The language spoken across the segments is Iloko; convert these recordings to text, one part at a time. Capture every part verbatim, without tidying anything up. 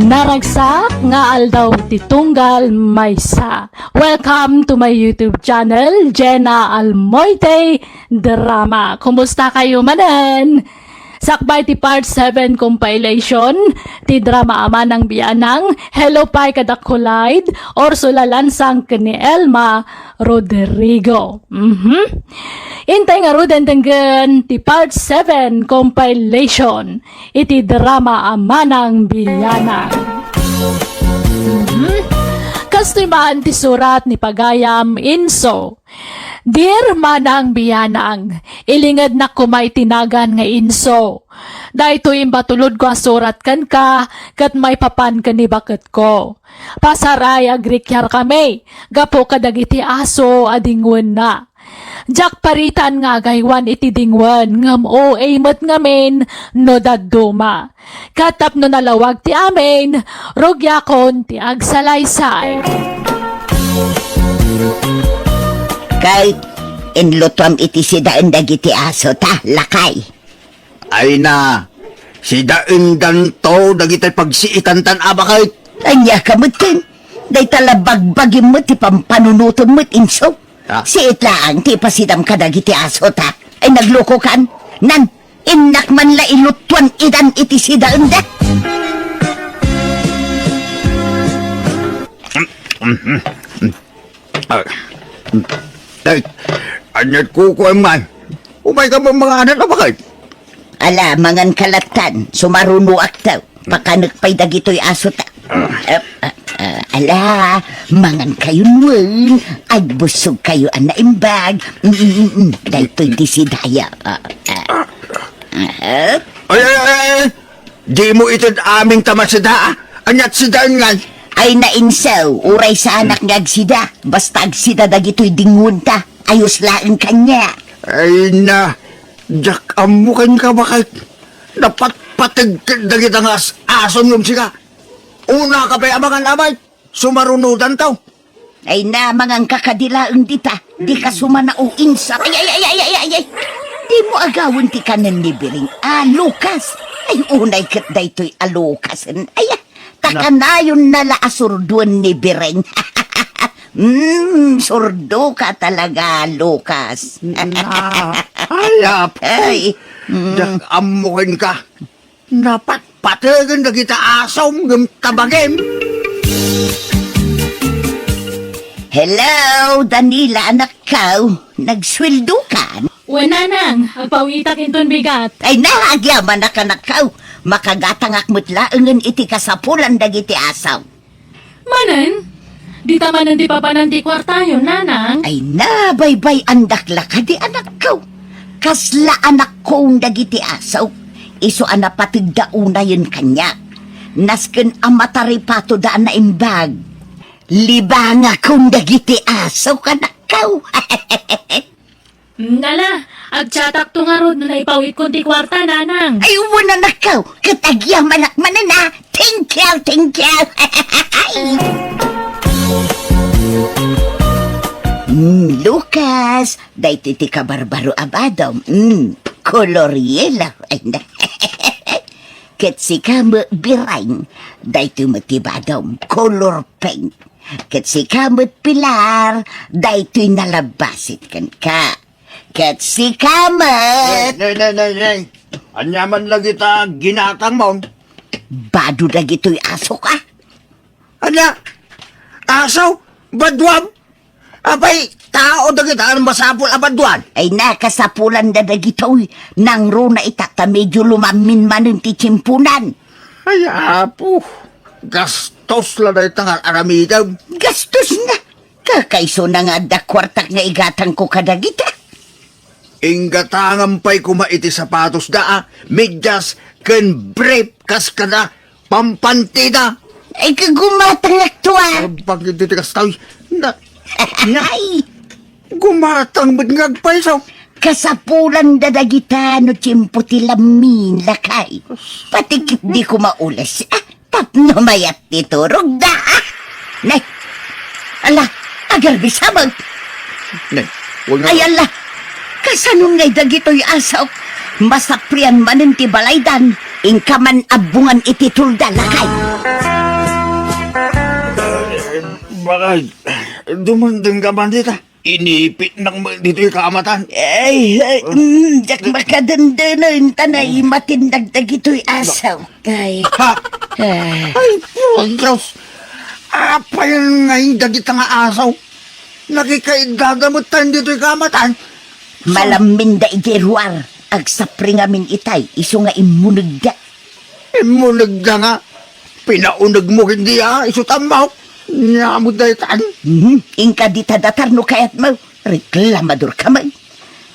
Naragsak nga aldaw ti tunggal maysa. Welcome to my YouTube channel, Jenna Almoite Drama. Kumusta kayo manen? Sakbay ti part seven compilation ti drama Amanang Bianang, hello pay kadakulayd, Ursula Lansang ken ni Elma Rodrigo. Mhm. Intay ngaruden denggen ti part seven compilation iti drama Amanang Bianang. Mhm. Kastoy man ti surat ni pagayam Inso. Dear Manang Bianang, ilingednak koma iti nagan nga Inso. Daytoy imbatulodko a surat kenka ket maipapan ken ni baketko. Pasaray, agrikiar kami gapu kadagiti aso a dingwenna. Diak paritan nga agaywan iti dingwen ngem O A met ngamin no dadduma. Ket tapno nalawag ti amin, rugiakon ti agsalaysay. Kay, inlutuam iti sidaen dagiti aso ta, lakay. Ay na, sidaendanto dagiti pagsiitantan a baket. Ania ka met ken? Dayta la bagbagim met ti pampanunotem met, Inso. Ah. Siit laeng ti ipasidam kadagiti aso ta. Ay, naglukokan? Nan, innak man la ilutuan idan iti sidaenda. Ay, ay, aniat kukuan man. Umay ka man manganan a baket. Ala, mangan ka lattan, sumarunoak ta. Pakanek pay dagitoy aso ta. Ah. Eh, ah, ah, ala, mangan kayon wen. Agbusog kayo a naimbag. Mm, mm, mm, mm. Daytoy ti sidaya. Ah, ah. Ah. Ay, ay, ay, ay. Dimo ited amin ta masida. Aniat sidaen ngay? Ay, na, Inso, uray saanak nga agsida. Basta agsida dagitoy dingwenta. Ayos laeng kaniak. Ay na, diak ammo kenka baket. Napatpateg ket dagita nga as-asom ngem sika. Una ka pay a mangan a baket, sumarunodanto. Ay na, mangan ka kadi laeng dita. Dika sumanao, Inso. Ay, ay, ay, ay, ay, ay, ay. Dimo agawen ti kanen ni Biring a lukas. Ay, unay ket daytoy a lukasen. Ay, ah, ta Na- kanayonna la a surduen ni Biring. Mm, surdo ka talaga, Lucas. Na, ay, apo. Ay, mm. Diak ammo kenka. Napatpategen dagita asom ngem tabagem. Hello, Danila, anakko. Nagsueldo ka? Wen, nanang, agpawitak inton bigat. Ay na, agyamanak, anakko. Makagatangak met laengen iti kasapulan dagiti asom. Manen? Dita manen ti papanan ti kuartayo, nanang? Ay na, baybay-andak la kadi, anakko. Kasla anakko dagiti asok. Isu a napategda unayen kaniak. Nasken a mataripatoda a naimbag. Libangakon dagiti asok, anakko. Mm, ala, agchatakto ngarud no naipawitkon ti kuarta, nanang. Ay, wen, anakko, ket agyamanak manen a. Thank you, thank you. Mm, Lucas, daytoy ti kabarbaro a badom. Mm, kolor yellow. Ay, na. Ket sika met, Bireng, daytoy met ti badom, kolor pink. Ket sika met, Pilar, daytoy nalabbasit kenka. Ket sika met. Nay, nay, nay, nay, nay. Ania man lagita ginatangmon? Bado dagitoy asok, a. Ania? Aso? Baduam? Apay, tao dagita a masapul a baduan? Ay, nakasapulanda dagitoy. Nangruna ita ta medio lumammin manen ti tiemponan. Ay, apo. Gastos la dayta nga aramidem. Gastos na. Kakaisuna nga adda kuartak nga igatangko kadagita. Inggatangam pay koma iti sapatosda a, medyas, ken brief kas kada pampantida. Ay, kagumatangakto, a. Abang iti ti kastoy. Na, na, Ay! Gumatang met nga agpayso. Kasapulanda dagita no tiempo ti lammin, lakay. Pati ket di ko maules. A, tapno mayat ti turogda. Nay, ala, agarbisabag. Nay, wen nga. Ay, ala, kasano ngay dagitoy asok? Masaprian manen ti balaydan, inka man abbongan iti tolda, lakay. Bakit? Dumundun ka man dita. Inipitnak met ditoy kamatan. Ay, ay, mm, diak makadundunen ta naimatindagda dagitoy asaw. Ay. Ha? Ay. Ay, Dios! Apay ngay dagita nga asaw? Nakikaidada met tayo ditoy kamatan. Malamminda idiay ruar. Agsapringamin itay, isu nga immunegda. Immunegda nga. Pinaunegmo ket di a, isu tammaw. Nia met daytan. Mhm. Inka dita datar no kayatmo. Reklamador ka met.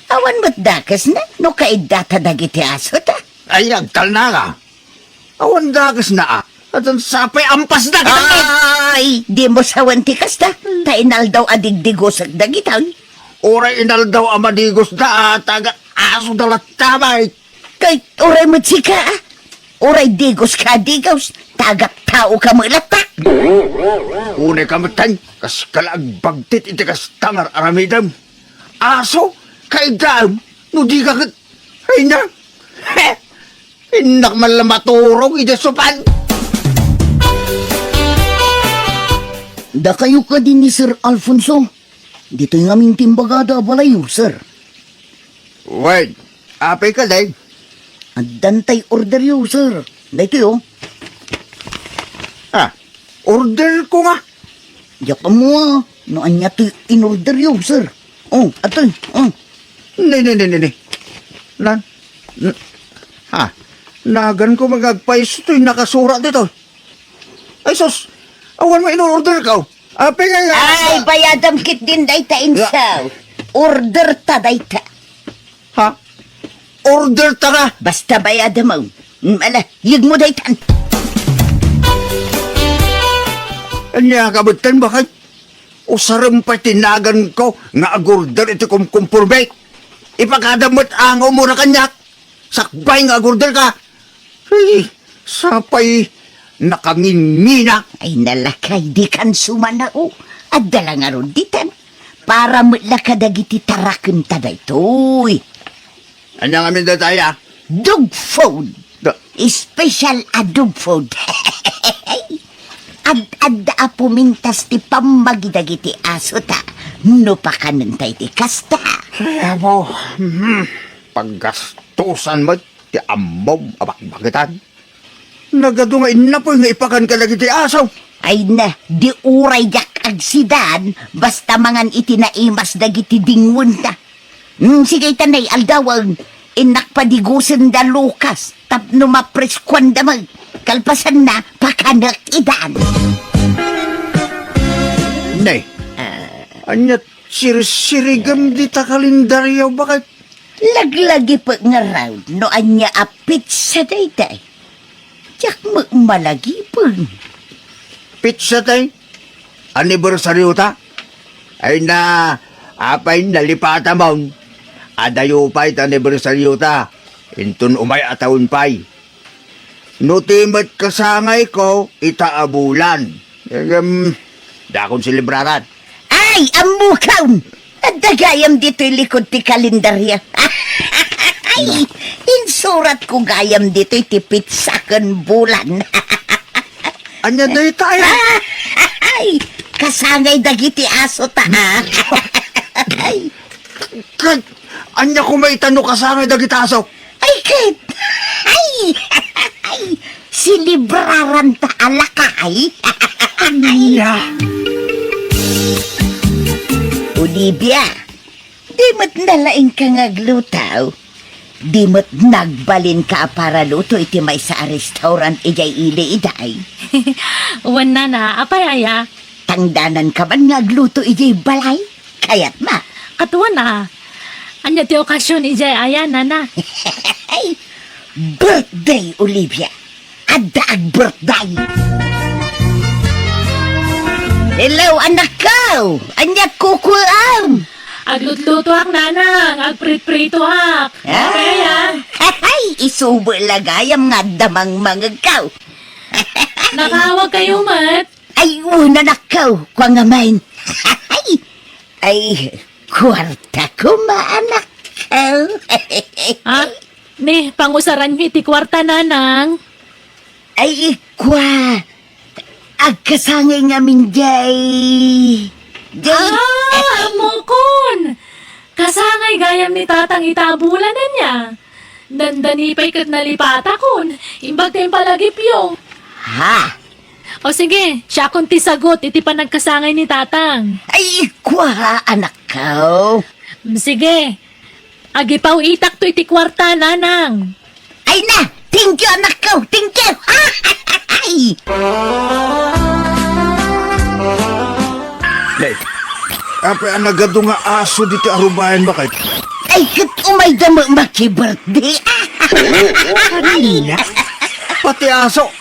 Awan met dakesna no kaiddata dagiti asota. Ay, agtalna nga. Awan dakesna a. Atan sapay ampasda kita. Ay, dimo sawen ti kasta. Ta inaldaw a digdigusek dagitoy. Uray inaldaw a madigusda a, taga asoda latta, bay. Kay, uray met sika, a. Uray digoska a digos, taga tao ka met latta. Unay ka met, tay, kas kala agbagtit iti kasta nga aramidem. Aso, kaidaem, no di ka ket, ay na. He! Innak man la maturog iti sopan. Dakayo kadi ni Sir Alfonso? Ditoy ngamin ti imbagada a balayyo, sir. Wen, apay ka, day? Addan tay orderyo, sir. Daytoy, o. Ah, order ko nga. Diak ammo a no ania toy inorderyo, sir. O, atoy, o. Ne, ne, ne, ne, ne. Nan, n-, ha, nagan ko nga agpayso toy nakasurat ditoy. Ay, sus, awan mo in-order ka, o. Apay nga nga. Ay, bayadam ketdin dayta, insaw. Order ta dayta. Ha? Order ta nga. Basta bayadam, o. Mm, ala, yegmo daytan. Ania ka met, bakit? Usarem pay ti nagan ko nga agorder iti kumkumporme. Ipakadam met nga umuna kaniak. Sakbay nga agorder ka. Ay, sapay nakangingina. Ay, nalakay, dikan sumanao. Adda la ngarud ditan. Para met la kadagiti tarakenta daytoy. Ania ngamin dayta, a? Dog food. Da- Special a dog food. Ad-adda a pumintas ti pammagi dagiti asota no pakanenta iti kasta. Ay, apo, mhm. Paggastusan met ti ammom a bakbakitan. Nagadu nga innapoy nga ipakan kadagiti aso. Ay na, di uray diak agsidan, basta mangan iti naimas dagiti dingwenta. Hmm, sige, ita nay aldawen, innak padigusen da Lucas, tapno mapreskuan da met. Kalpasanna, pakanek idan. Ne, ah, ania sirsirigem dita kalendario, bakit? Laglagipek ngarud no ania a petsa dayta. Diak met malagipen. Petsa tay? Anibersariota? Ay na, apay nalipatamon? Adayo pay ta anibersariota. Inton umay a taon pay. No ti met kasangayko, ita a bulan. Ngem, dakon selebraran. Ay, ammokon! Adda gayam ditoy likod ti kalendaria. Ay, insuratko gayam ditoy ti petsa ken bulan. Ania dayta, ay? Ay, kasangay dagiti asota, a. Ay. Ket, ania koma ita no kasangay dagiti aso? Ay, ket, ay, ay, selebraranta a lakay. Ania? Olivia, di met nalaingka nga agluto? Di met nagbalinka a paraluto iti maysa a restaurant idiay ili, iday? Wen, nana, apay aya? Tangdananka man nga agluto idiay balay? Kayatmo? Ket wen a. Ania ti okasion idiay aya, nana? Birthday, Olivia. Adda agbirthday. Hello, anakko. Ania kukuam? Aglutlutoak, nanang. Agpritpritoak. Ah. Kaya? Ay, isubo la gayam nga adda mangmangegko. Nakaawagkayo met? Ay, wen, anakko. Kua ngamin. Ay, kuarta koma, anakko. Ah, ne, pangusaranyo iti kuarta, nanang. Ay, kua. agkasangay ngamin jay. Jay. Ah, ammokon! Kasangay gayam ni Tatang ita a bulan ania. Dandani pay ket nalipatakon. Imbag ta impalagipyo. Ha? O sige, siakon ti sagut iti panagkasangay ni Tatang. Ay, kua, anakko. Mm, sige. Agipaw-itakto iti kuarta, Nanang. Ay na! Thank you, anakko! Thank you! Ay! Nay, apay a nagadu nga aso ditoy arubayan, baket? Ay, ket umayda met makibirthday. Ay, na. Pati aso,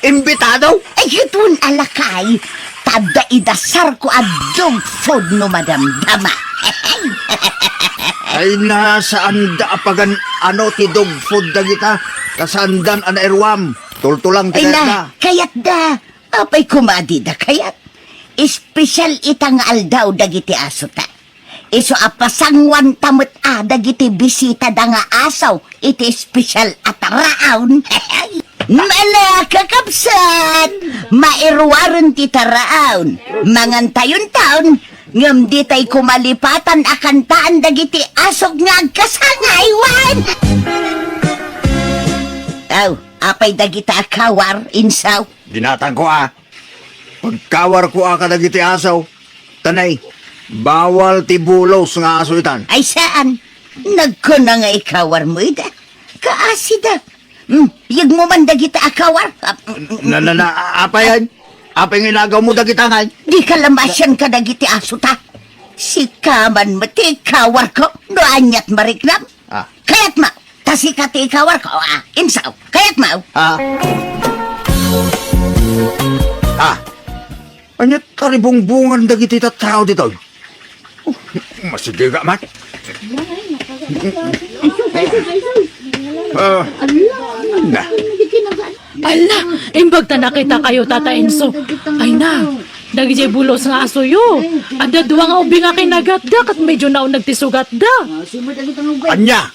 imbitado? Ay, ket wen a lakay, ta adda idasarko a dog food no madamdama. Ay na, saanda a pagan-ano ti dog food dagita, ta saandan a nairuam. Tultulang ti kayatda. Ay na, kayatda. Apay koma a dida kayat? Espesyal ita nga aldaw dagiti asota. Isu a pasanguanta met a dagiti bisitada nga aso iti espesyal a taraon. Ala, kakabsat! Mairuaren ti taraon. Mangantayonton, ngem ditay koma lipatan a kantaan dagiti asok nga agkasangay wen. Aw, apay dagita a kawar, insaw? Ginatangko a. Pagkawarko a kadagiti aso, tanay, bawal ti bulos nga aso itan. Ay saan? Nagkuna nga ikawarmo ida. Kaasida. Hmm, yegmo man dagita a kawar. Ah, mm, mm, Na, na, na, a-, apay yan? Apay nga inagawmo dagita ngay? Di ka lamasian kadagiti aso ta. Sika man met ti ikawarko. No aniat mariknam? Ah. Kayatmo, ta sika ti ikawarko, ah, insaw. Kayatmo? Ah. Ah. Ania ti karibungbungan dagiti tattao ditoy? Oh, masigiga man. Ah, na. Ala, imbag ta nakitakayo, Tata Enzo. Ay na, dagiti bulos nga asoyo. Adda dua nga ubing a kinagatda, ket medyo nauneg ti sugatda. Ania?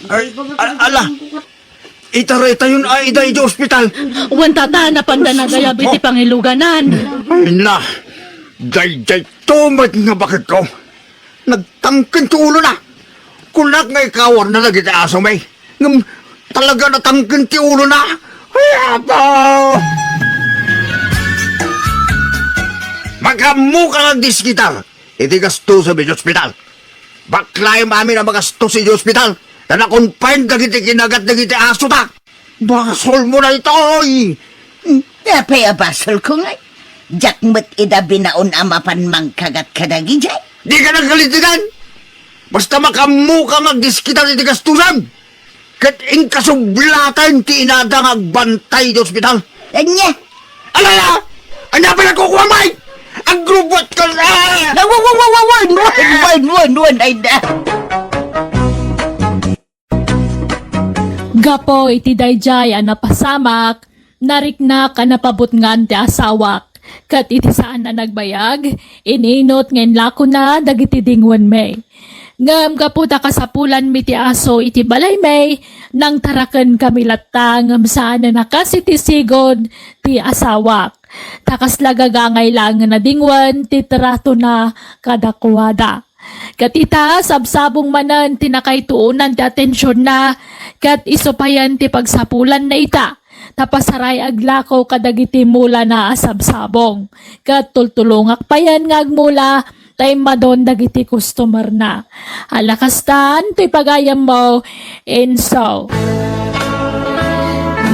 Ay, a-, ala, itaraytayon a ida iti ospital. Wen, Tata, napanda nagayab iti pangiluganan. Ay na, daydiay to met nga baketko. Nagtangken ti ulona. Kunak nga ikawarna dagiti asomi. Ngem talaga natangken ti ulona. Ay, apo! Makaammoka nga agdiskitar iti gastosom iti ospital. Baklaem amin a magastos iti ospital, ta na-confine dagiti kinagat dagiti aso ta. Basolmo daytoy! Apay a basolko ngay? Diak met ida binaon a mapan mangkagat kadagidiay. Dika nagkalitigan! Basta makaammoka nga agdiskitar iti gastosan! Ket inkasublatan ti inada nga agbantay iti ospital. Ania? Alala! Ania pay nagkukuam, bay? Agrubot ka na! Wa, wa, wa, wa, wa, wen, wen, wen, wen, wen, ay na. Gapu iti daydiay a napasamak, nariknak a napabutngan ti asawak, ket iti saan a nagbayag, ininut nga inlakona dagiti dingwenmi. Ngem gapu ta kasapulanmi ti aso iti balaymi, nangtarakenkami latta ngem saanen a kas iti sigud ti asawak. Ta kasla gagangay laengen a dingwen ti tratona kadakuada. Ket ita, sabsabong manen ti nakaituonan ti atensionna, ket isu payen ti pagsapulanna ita. Ta pasaray aglako kadagiti mulana a sabsabong. Ket tultulongak payen nga agmula ta immadon dagiti customerna. Ala kastan, toy pagayammo, Enzo.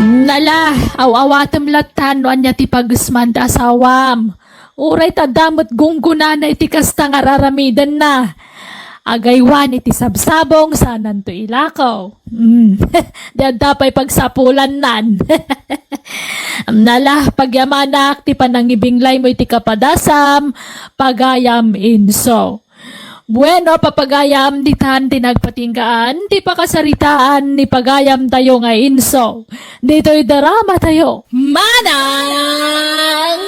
Nala, aw-awatem latta no ania ti pagesman ti asawam. Uray ta adda met gunggonana iti kasta nga raramidenna. Agaywan iti sabsabong, saananto ilako. Mm. Di adda pay pagsapulannan. Nala, pagyamanak ti panangibinglaymo iti kapadasam, pagayam Enzo. Bueno, papagayam, ditan ti nagpatinggaan ti pakasaritaan ni pagayamtayo nga Enzo. Ditoy dramatayo. Manang!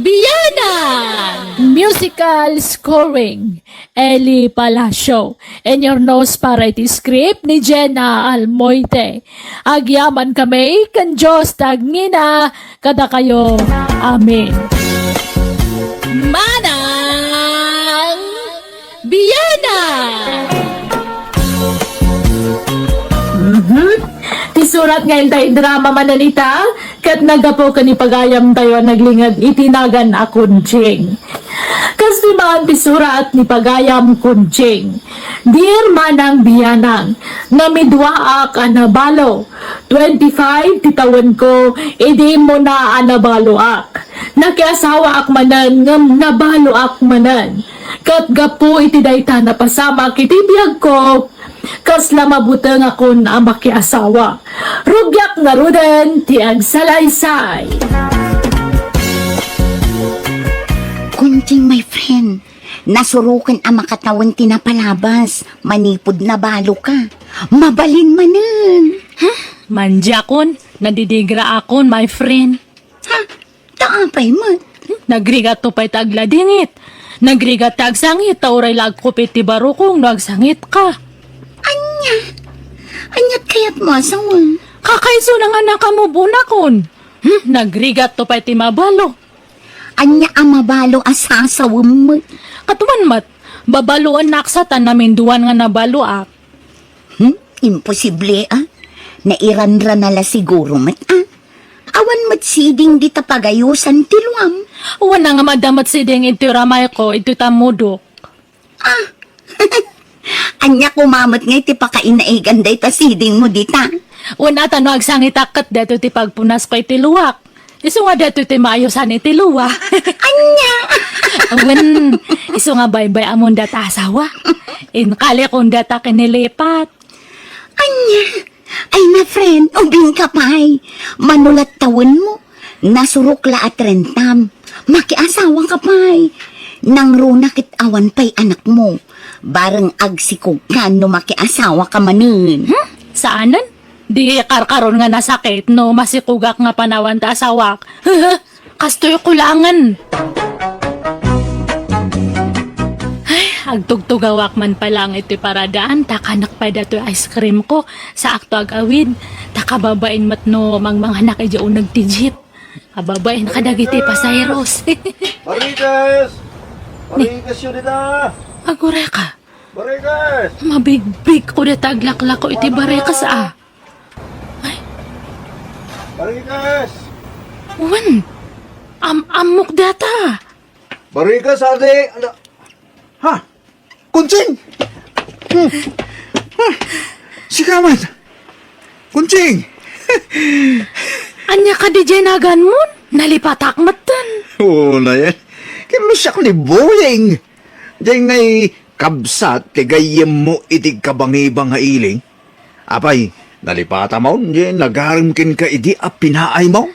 Bianang! Musical scoring, Eli Palacio. Inyurnos para iti script ni Jenna Almoite. Agyamankami ken Dios ti agngina kadakayo. Amen. Manang Bianang! Mhm. Ti surat nga intay drama manen ita, ket naggapu ken ni pagayamtayo a naglinged iti nagan a Kunching. Kas di maan ti surat ni pagayam Kunching. Dear Manang Bianang, namiduaak a nabalo. Twenty-five ti tawenko, idi immuna a nabaloak. Nakiasawaak manen ngem nabaloak manen. Ket gapu iti dayta napasamak iti biagko, kasla mabutengakon a makiasawa. Rugiak ngaruden ti agsalaysay. Kunching, my friend, nasuroken a makatawen ti napalabas manipud nabaloka. Mabalin manen. Huh? Mandiakon, nadidigraakon, my friend. Ha? Ta apay met? Nagrigatto pay ta agladingit. Nagrigat ta agsangit ta uray la agkupit ti barukong no agsangitka. Ania? Aniat kayatmo a sawen? Kakaisuna nga nakamove on-akon. Hmm, nagrigatto pay ti mabalo. Ania a mabalo a sasawem met? Ket wen met, babaloennak sa ta naminduan nga nabaloak. Hmm? Imposible, a? Nairanrana la siguro met, a? Awan met siding dita pagayosan ti luam. Wen, ngem adda met siding iti ramayko, iti tammudok. Ah! Ania koma met ngay ti pakainaigan dayta sidingmo dita? Wen, a, ta no agsangitak ket daytoy ti pagpunasko iti luak. Isu nga daytoy ti maayosan iti lua. Ania? Wen, isu nga baybay-amon dayta asawa. Inkalikon dayta ken ni Lipat. Ania? Ay, my friend, ubingka pay. Mano la ti tawenmo? Nasurok la a trentam. Makiasawaka pay. Nangruna ket awan pay anakmo. Bareng agsikogka no makiasawaka manen. Hmm? Saanen? Di karkaron nga nasakit no masikogak nga panawan ti asawak. Kastoy kulangen. Ay, agtugtugawak man pay laeng iti paradaan, ta kanak pay datoy ice cream ko. Saakto agawid, ta kababain met no mangmanganak idiay uneg ti jeep. Kababain kadagiti pasahero. Marites! Marites yo dita! Agurayka. Marites! Mabigbigko dayta aglaklako iti Marites, a. Ay. Marites! Wen, am-ammok dayta. Marites, adi! Ala-, ha? Kunching! Hmm. Ha? Sika met? Kunching! Ania kadi diay naganmon? Nalipatak metten. Oo, na yan. Ken no siak ni Boying. Diay ngay kabsat ti gayyemmo iti kabangibang nga ili. Apay, nalipata maon diay nagarem kenka idi a pinaaymo?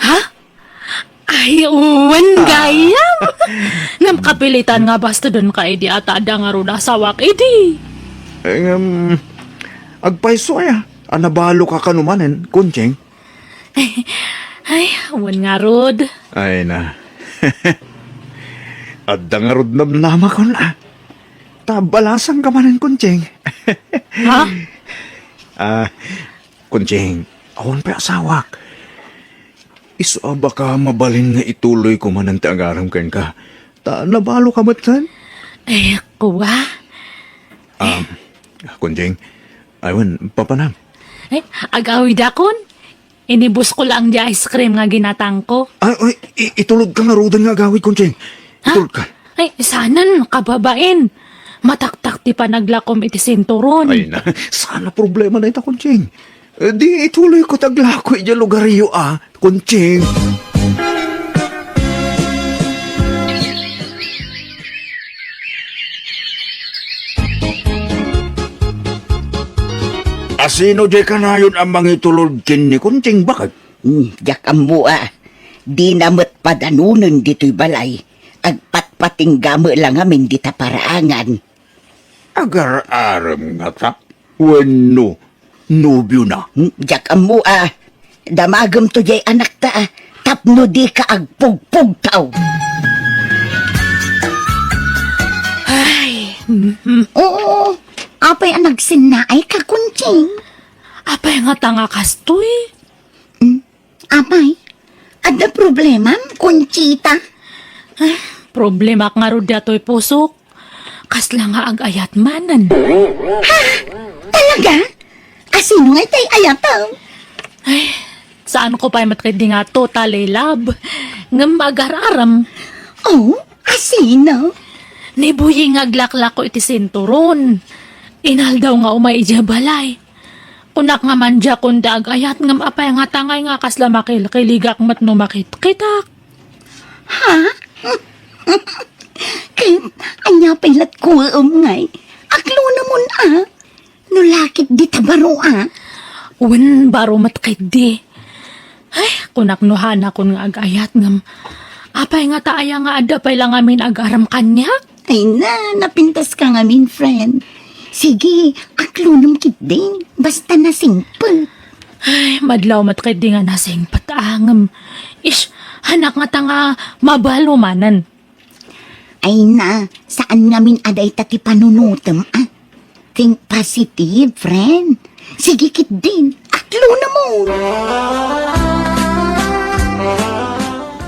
Ha? Ay, wen, ah, gayyem. Ngem kapilitan nga bastodenka idi a ta adda ngarud asawak idi. Eh, ngem, agpayso aya a nabaloka kano manen, Kunching? Ay, wen ngarud. Ay na. Adda ngarud namnamakon, a. Ta balasangka manen, Kunching. Ha? Ah, Kunching, awan pay asawak. Isu a baka mabalin nga ituloyko manen ti agarem kenka. Ta nabaloka metten. Eh, kuwa. Um, Kunching, ay wen, papanam. Eh, agawidakon? Inibusko laeng di ice cream nga ginatangko. Ay, ay, i-, itulodka ngaruden nga agawid, Kunching. Ha? Itulodka. Ay, saanen, kababain. Mataktak ti panaglakom iti sinturon. Ay na, saan a problema dayta, Kunching. Eh, di ituloyko ti aglako idiay lugaryo, a, Kunching. Asino diay kanayon a mangitulod ken ni Kunching, baket? Hmm, diak ammo a. Dina met padanonen ditoy balay. Agpatpatingga met la ngamin dita paraangan. Agar-arem ngata? Wenno, nobiona? Hmm, diak ammo a. Damagemto diay anakta a. tapno dika agpugpugtaw. Ay, mm, mm. Oo, apay a nagsinnaay ka, Kunching? Apay ngata nga kastoy? Mm, apay, adda problemam, Conchita? Ay, problemak ngarud daytoy pusok. Kasla nga agayat manen. Ha? Talaga? Asino nga itay ayatem? Ay, saanko pay met ketdi nga totally love. Ngem agar-arem. Oh, asino? Ni Boying nga aglaklako iti sinturon. Inaldaw nga umay idiay balay. Kunak nga mandiakon da agayat ngem apay nga tangay nga kasla makilkiligak met no makitkitak. Ha? Ket ania pay latkuem ngay? Aklonamon a. No lakit dita baro a. Wen baro met ketdi. Ay, kunak no hanakon nga agayat ngem apay ngata aya nga adda pay la ngamin agar-arem kaniak? Ay na, napintas ka ngamin, friend. Sige, aklonem ketdin, basta nasingpet. Ay, madlaw met ketdi nga nasingpet a ngem. Ish, hanak ngata nga mabalo manen. Ay na, saan ngamin a dayta ti panunutem, ah? Think positive, friend. Sige ketdin, aklonamon.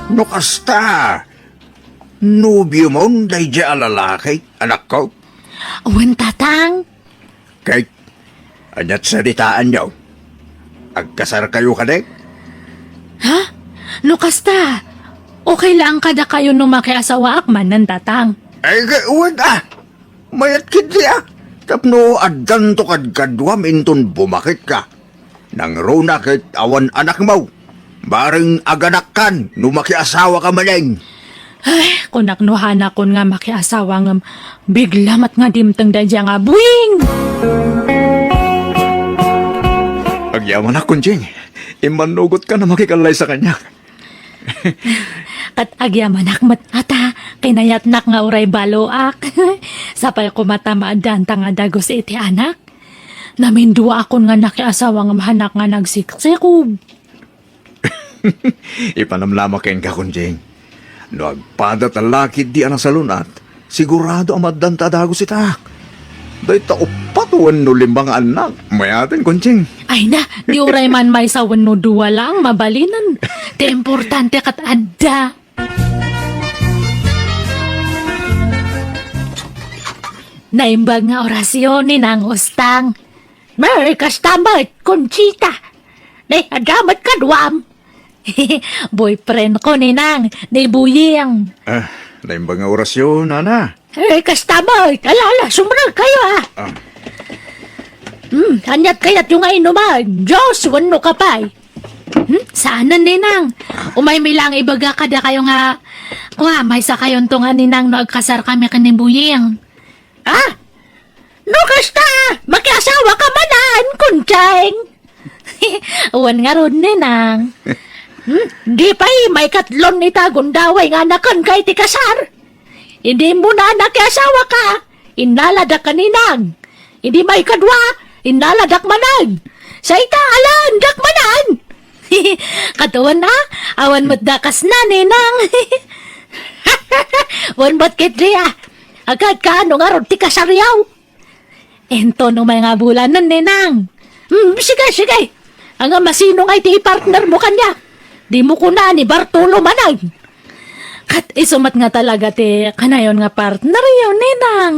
No kasta, nobiomon daydiay a lalaki, anakko? Wen, Tatang. Kate, aniat saditaanyo? Agkasarkayo kadi? Ha? No kasta, okay lang kadakayo no makiasawaak manen, Tatang? Ay, ga-, wen, ah! Mayat ketdi, ah! Tapno addanto kadkaduam inton bumaketka. Nangruna ket awan anakmo. Bareng aganakkan no makiasawaka manen. Ay, kunak no hanakon nga makiasawa ngem bigla met nga dimteng daydiay nga buing. Agyamanak, Kunching. Immannugotka a makikallaysa kaniak. Ket agyamanak met a ta kinayatnak nga uray baloak. Sapay koma ta maaddaanta nga dagus iti anak. Naminduaakon nga nakiasawa ngem hanak nga nagsiksikog. Ipanamnama kenka, Kunching. No agpada ta lakit di a nasalun-at, sigurado a maaddanta a dagus ita. Dayta uppat wenno lima nga annak, mayaten, Kunching. Ay na, di uray man maysa wenno dua lang, mabalinen. Ti importante ket adda. Naimbag nga orasyon ni Nang Ustang. Merry Christmas, Conchita! Nay, adda met kaduam. Boyfriend ko, Ninang, ni Buying. Ah, naimbag nga orasyon, Nana. Eh, kasta met. Ala, ala, sumrek kayo, ah. Ah. Hmm, aniat kayat yung nga inuman? Diyos, wano ka pay. Hmm? Saanen, Ninang? Umay mi lang ibaga kada kayo nga, kua, maysa kayonto nga, Ninang, no agkasar kami ken ni Buying. Ah? No kasta, makiasawa ka manen, Kuncheng. Wen ngarud, Ninang. Hmm? Di pay maikatlon ita gundaway nga anaken ka iti kasar. Idi muna nakiasawa ka, innaladak ka, Ninang. Idi maikadua, innaladak manen. Sa ita, alaendak manen. Katawan, ah, awan met dakasna, Ninang. Wen met ketdi, ah. Agkaad kaano ngarud ti kasaryo? Inton umay nga bulanen, Ninang. Hmm, sige, sige. Ania, masino nga iti ipartner mo kaniak? Dimo kuna ni Bartolo manen. Ket isu met nga talaga ti kanayon nga partneryo, Ninang.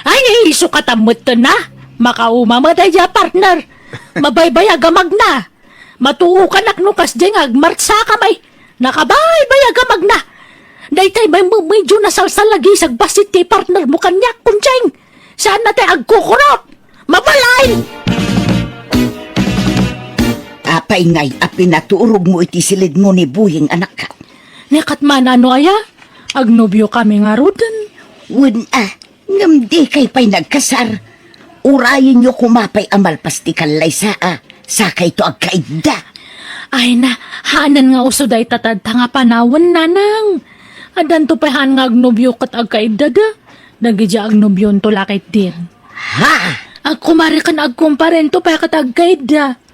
Ay, isu katamet na. Makauma met daydiay a partner. Mabaybayag a magna. Matuokanak no kasdiay nga agmartsa kami. Nakabaybayag a magna. Daytay met medyo nasalsalagisag bassit ti partner mo kaniak, Kuncheng. Saan na tay agkukurot? Mabalay! Apay ngay a pinaturog mo iti siled mo ni Buying, anak? Ni ket manano aya? Agnobio kami ngaruden. Wen a, ngem dikay pay nagkasar. Urayenyo koma pay a malpas ti kallaysa a, sakayto agkaidda. Ay na, haanen nga uso dayta tadta nga panawen, Nanang. Addanto pay haan nga agnobio ket agkaiddada. Dagidiay agnobionto la ketdin. Ha? Agkumari ken agkumparento pay ket agkaidda.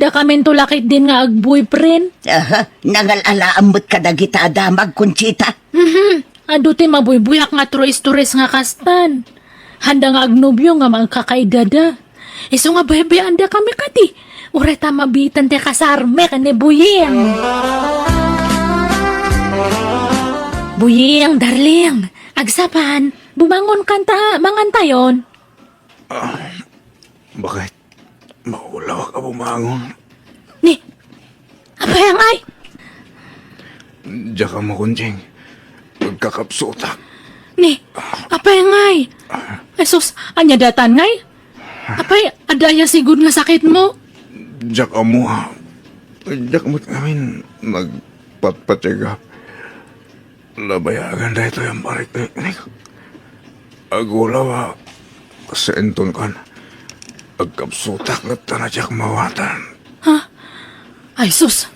Dakaminto la ketdin nga agboyfriend. Aha, nangal-alaam met kadagita a damag, Conchita. Mhm. Adu ti mabuybuyak nga tres-tres nga kastan. Haanda nga agnobio nga agkakaedada. Isu nga baybay-andakami kadi. Uray ta mabiitan ti kasarmi ken ni Buying. Buying, darling. Agsapan, bumangon kanta, mangantayon. Ah, bakit? Maulawak a bumangon. Ni, apay ngay? Diak ammo, Conching. Agkakapsutak. Ni, apay ngay? Ay, sus, ania daytan ngay? Apay, adda aya sigud nga sakitmo? Diak ammo, ah. Diak met ngamin nagpatpatiagap. Labayagan daytoy a marikniknik. Agulaw a, sa inton kan, agkapsutak latta a diak mawatan. Ha? Ay, sus!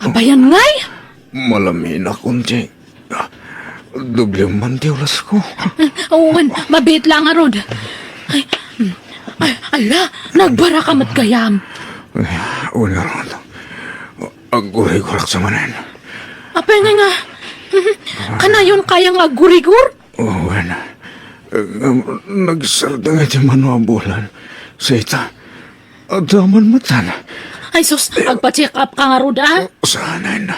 Apayan ngay? Malaminak, Conching. Doble man ti ulasko. Wen, mabiit la ngarud. Ay, ay, ala, nagbaraka met gayam. Wen ngarud. Agurigurak sa manen. Apay ngay nga, kanayon kaya nga agurigur? Oh, wen. Nagsardeng iti mano a bulan. Sita, adda man metten. Ay sus, agpa-check up ka ngarud, a? Saanen.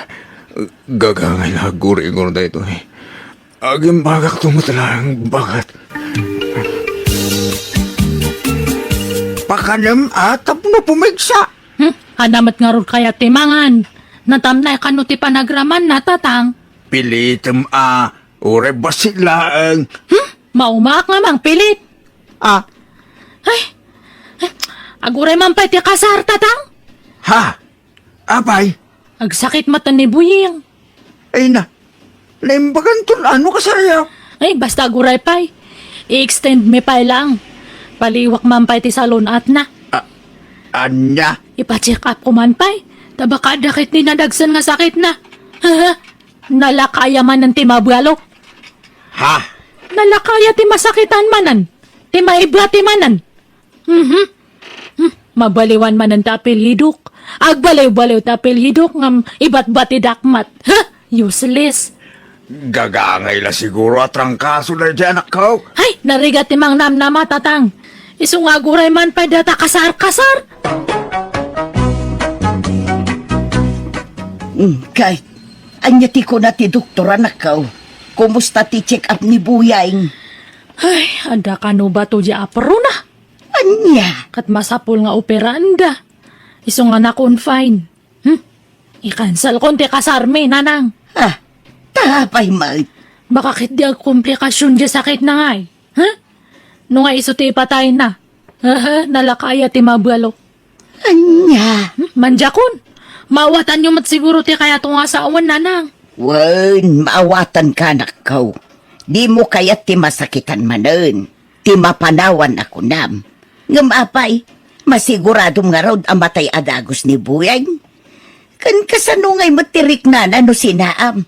Gagangay nga agurigur daytoy. Agimbagakto met laeng baket. Pakanem a tapno pumigsa. Hmm? Ania met ngarud kayat ti mangan? Natamnay kano ti panagramanna, Tatang? Pilitem a, uray bassit laeng. Hmm? Maumaak nga mangpilit. Ah. Ay, ay, aguray man pay ti kasar, Tatang? Ha? Apay? Agsakit met ni Buying. Ay na, naimbaganton ano kasaryo? Ay, basta aguray pay. I-extend mi pay lang. Paliiwak man pay ti salun-atna. A-, ania? Ipa-check up ko man pay. Ta baka adda ketdi nadagsen nga sakitna. Nalaka aya manen ti mabualo. Ha? Nalaka aya ti masakitan manen. Ti maibati manen. Mhm. Hmm, mabaliwan manen ti apelyidok. Agbaliwbaliw ti apelyidok ngem ibatbatidak met. Ha? Useless. Gagangay la siguro a trangkaso daydiay anakko. Hay, narigat ti mangnamnama, Tatang. Isu nga aguray man pay dayta kasar-kasar. Hmm, kay, ania ti kuna ti doktor, anakko? Kumusta ti check-up ni Buying? Ay, adda kano bato diay aprona? Ania? Ket masapul nga operaanda. Isu nga na-confine. Hmm? I-cancel kon ti kasarmi, nanang. Ah, ta apay met? Baka ketdi agkomplikasion diay sakitna ngay. Ha? No nga isu ti ipatayna. Aha, nalaka aya ti mabualo. Ania? Hmm? Mandiakon. Maawatanyo met siguro ti kayatko nga sawen, nanang. Wen, maawatanka, anakko. Dimo kayat ti masakitan manen. Ti mapanawan a kunam. Ngem apay, masiguradom ngarud a matay a dagus ni Buying? Ken kasano ngay met ti riknana no sinaam?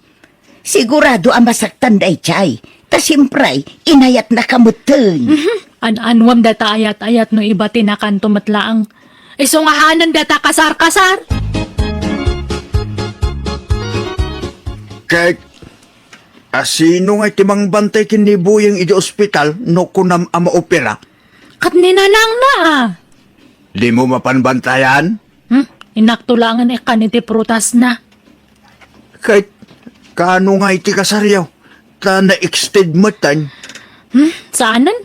Sigurado a masaktan daydiay. Ta siempre, inayatnaka metten. Mhm. An-anuem dayta ayat-ayat no ibatinakanto met laeng. Isu nga hanen dayta kasar-kasar. Kay A, sino ngay ti mangbantay ken ni Buying idiay ospital no kunam a maopera? Ket ni nanangna, a. Dimo mapan bantayan? Hmm, inakto laengen ikkan iti prutasna. Ket kaano ngay ti kasaryo? Ta na-extend metten. Hmm, saanen?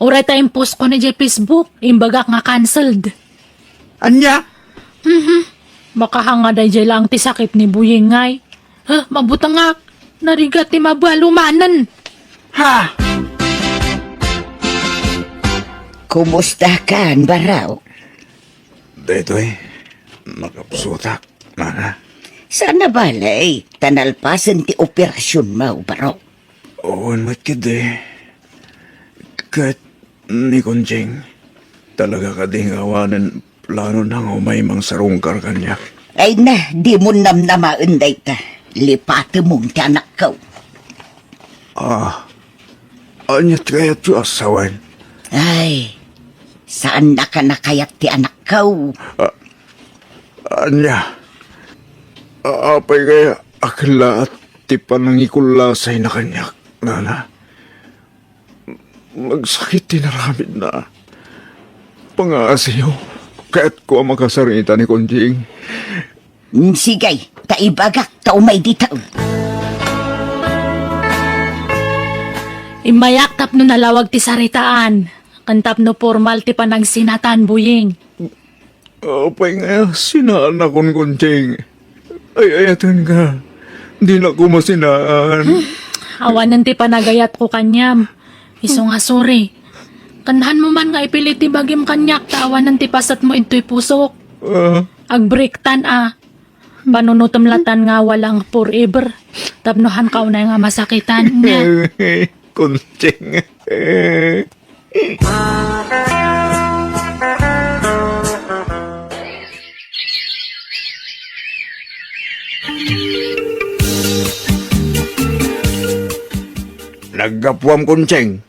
Uray ta impost ko idiay Facebook, imbagak nga cancelled. Ania? Mhm. Makahanga daydiay laeng ti sakit ni Buying ngay. Huh, mabutengak. Narigat ti mabualo manen. Ha? Kumusta kan, Barok? Daytoy, nakapsutak, mana. Saan a bale, ta nalpasen ti operasionmo, Barok. Wen met ketdi. Ket ni Conching, talaga kadi nga awanen planona nga umay mangsarungkar kaniak? Ay na, dimo namnamaen dayta. Lipatemon ti anakko. Ah, ania ti kayatyo a sawen? Ay, saannaka a kayat ti anakko. Ah, Ania? Apay ngay a kellaat ti panangikullasayna kaniak, nana? Magsakit ti naramidna. Pangaasiyo, kayatko a makasarita ni Conching. Mm, sige, ta ibagak ta umay dita. Immayak tapno nalawag ti saritaan, ken tapno pormal ti panagsinatan, Buying. Apay nga sinaannakon, Conching? Ay-ayatenka. Dinako masinaan. Hmm, awanen ti panagayatko kaniam. Isu nga sorry. Ken hanmo man nga ipilit ti bagim kaniak ta awanen ti pasetmo intoy pusok. Ah. Agbreaktan a. Panunotem latan nga walang forever. Tapno hanka unay nga masakitan. Nya. Conching. Naggapuam, Conching.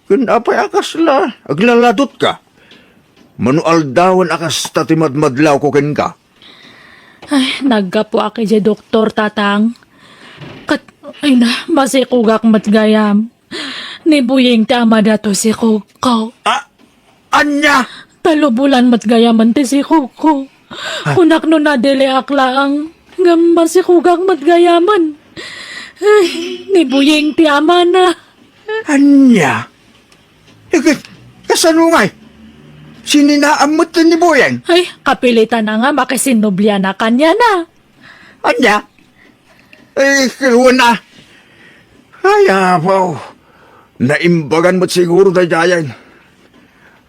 Ken apay a kasla aglaladutka? Mano aldawen a kasta ti madmadlawko kenka. Ay, naggapuak idiay doktor, Tatang. Ket, ay na, masikogak met gayam. Ni Buying ti amada toy sikogko. Ah, ania? Talo bulan met gayamen ti sikogko. Ah. Kunak no nadeliak laeng, ngem masikogak met gayamen. Ay, ni Buying ti amana. Ania? Iket, kasano ngay? Sininaam met ni Buying? Ay, kapilitan a nga makisinnubliana kaniana. Ania? Ay, wen a. Ay, apo. Naimbagan met siguro daydiay.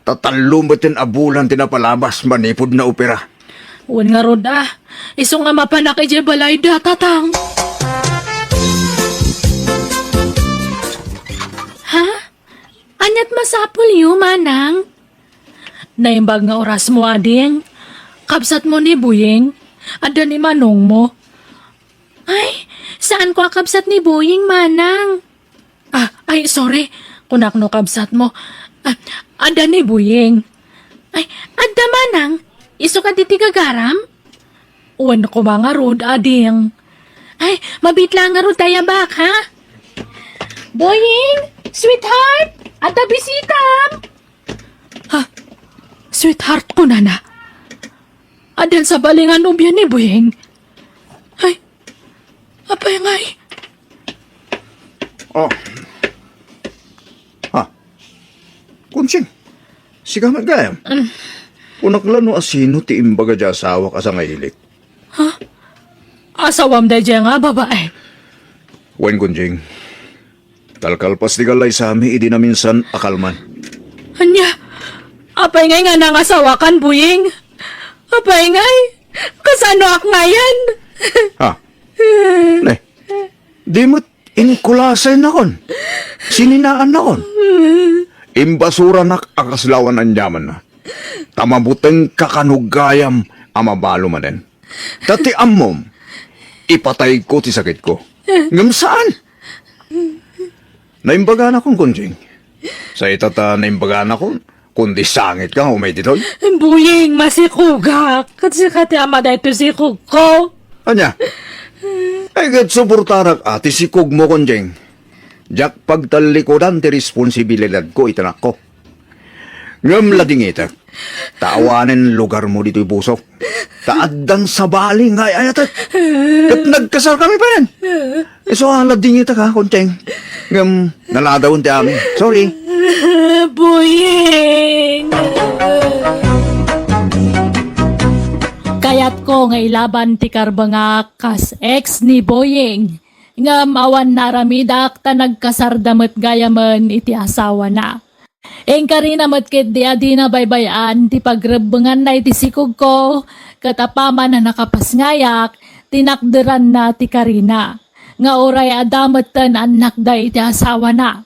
Ta tallo met a bulan ti napalabas manipud naopera. Wen ngarud a. Isu nga mapanak idiay balayda, Tatang. Ha? Aniat masapulyo, Manang? Naimbag nga orasmo, ading. Kabsatmo ni Buying. Adda ni manongmo. Ay, saanko a kabsat ni Buying, Manang. Ah, ay, sorry. Kunak no kabsatmo. Ah, adda ni Buying. Ay, adda, Manang. Isu kadi ti gagaram? Wen koma ngarud, ading. Ay, mabiit laeng ngarud ta ayabak, ha? Buying, sweetheart, adda bisitam. Ha? Sweetheart, kunana. Addan sabali nga nobia ni Buying. Ay, apay ngay? Oh. Ha? Conching, sika met gayam? Mm. Kunak la no asino ti imbaga diay asawak a sangailik. Ha? Asawam daydiay nga babae? Wen, Conching. Kalkalpas ti gallaysami idi naminsan a kalman. Ania? Apay ngay nga nangasawakan, Buying? Apay ngay? Kasanoak ngayen? Ha? Ne, di met inkulasaynakon. Sininaannakon. Imbasuranak a kasla awan aniamanna. Ta mabutengka kano gayam a mabalo manen. Ta ti ammom, ipatayko ti sakitko. Ngem saan? Naimbaganakon, Conching. Sa ita ta naimbaganakon, kundi sangitka nga umay ditoy. Buying, masikogak. Ket sika ti ama daytoy sikogko. Ania? Ay, ket suportarak a ti sikogmo, Conching. Diak pagtallikudan ti responsibilidadko iti anakko. Ngem ladingitek, ta awanen lugarmo ditoy pusok. Ta addan sabali nga ay-ayatek. Ket nagkasarkami panen. Isu a ladingitek, ha, Conching. Ngem naladawen ti amin. Sorry. Buying! Kayatko nga ilaban ti karbengak kas ex ni Buying. Ngem awan naaramidak ta nagkasarda met gayamen iti asawana. Inkarina met ketdi a dina baybay-an ti pagrebbenganna iti sikogko, ket apaman a nakapasngayak, tinakderanna ti karina, nga uray adda metten annakda iti asawana.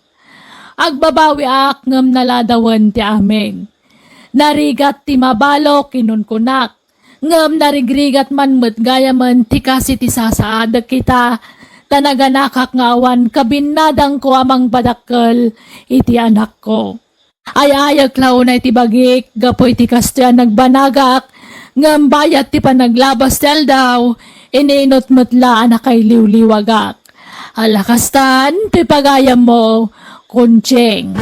Agbabawiak ngem naladawen ti amin. Narigat ti mabalok, inunkunak. Ngem narigrigat man met gayamen ti kas iti sasaadek ita, ta naganakak nga awan kabinnadangko a mangpadakkel iti anakko. Ay-ayek la unay ti bagik gapu iti kastoy a nagbanagak, Ngem bayat ti panaglabas ti aldaw, ininot met la a nakailiwliwagak. Ala kastan ti pagayammo, Kunching.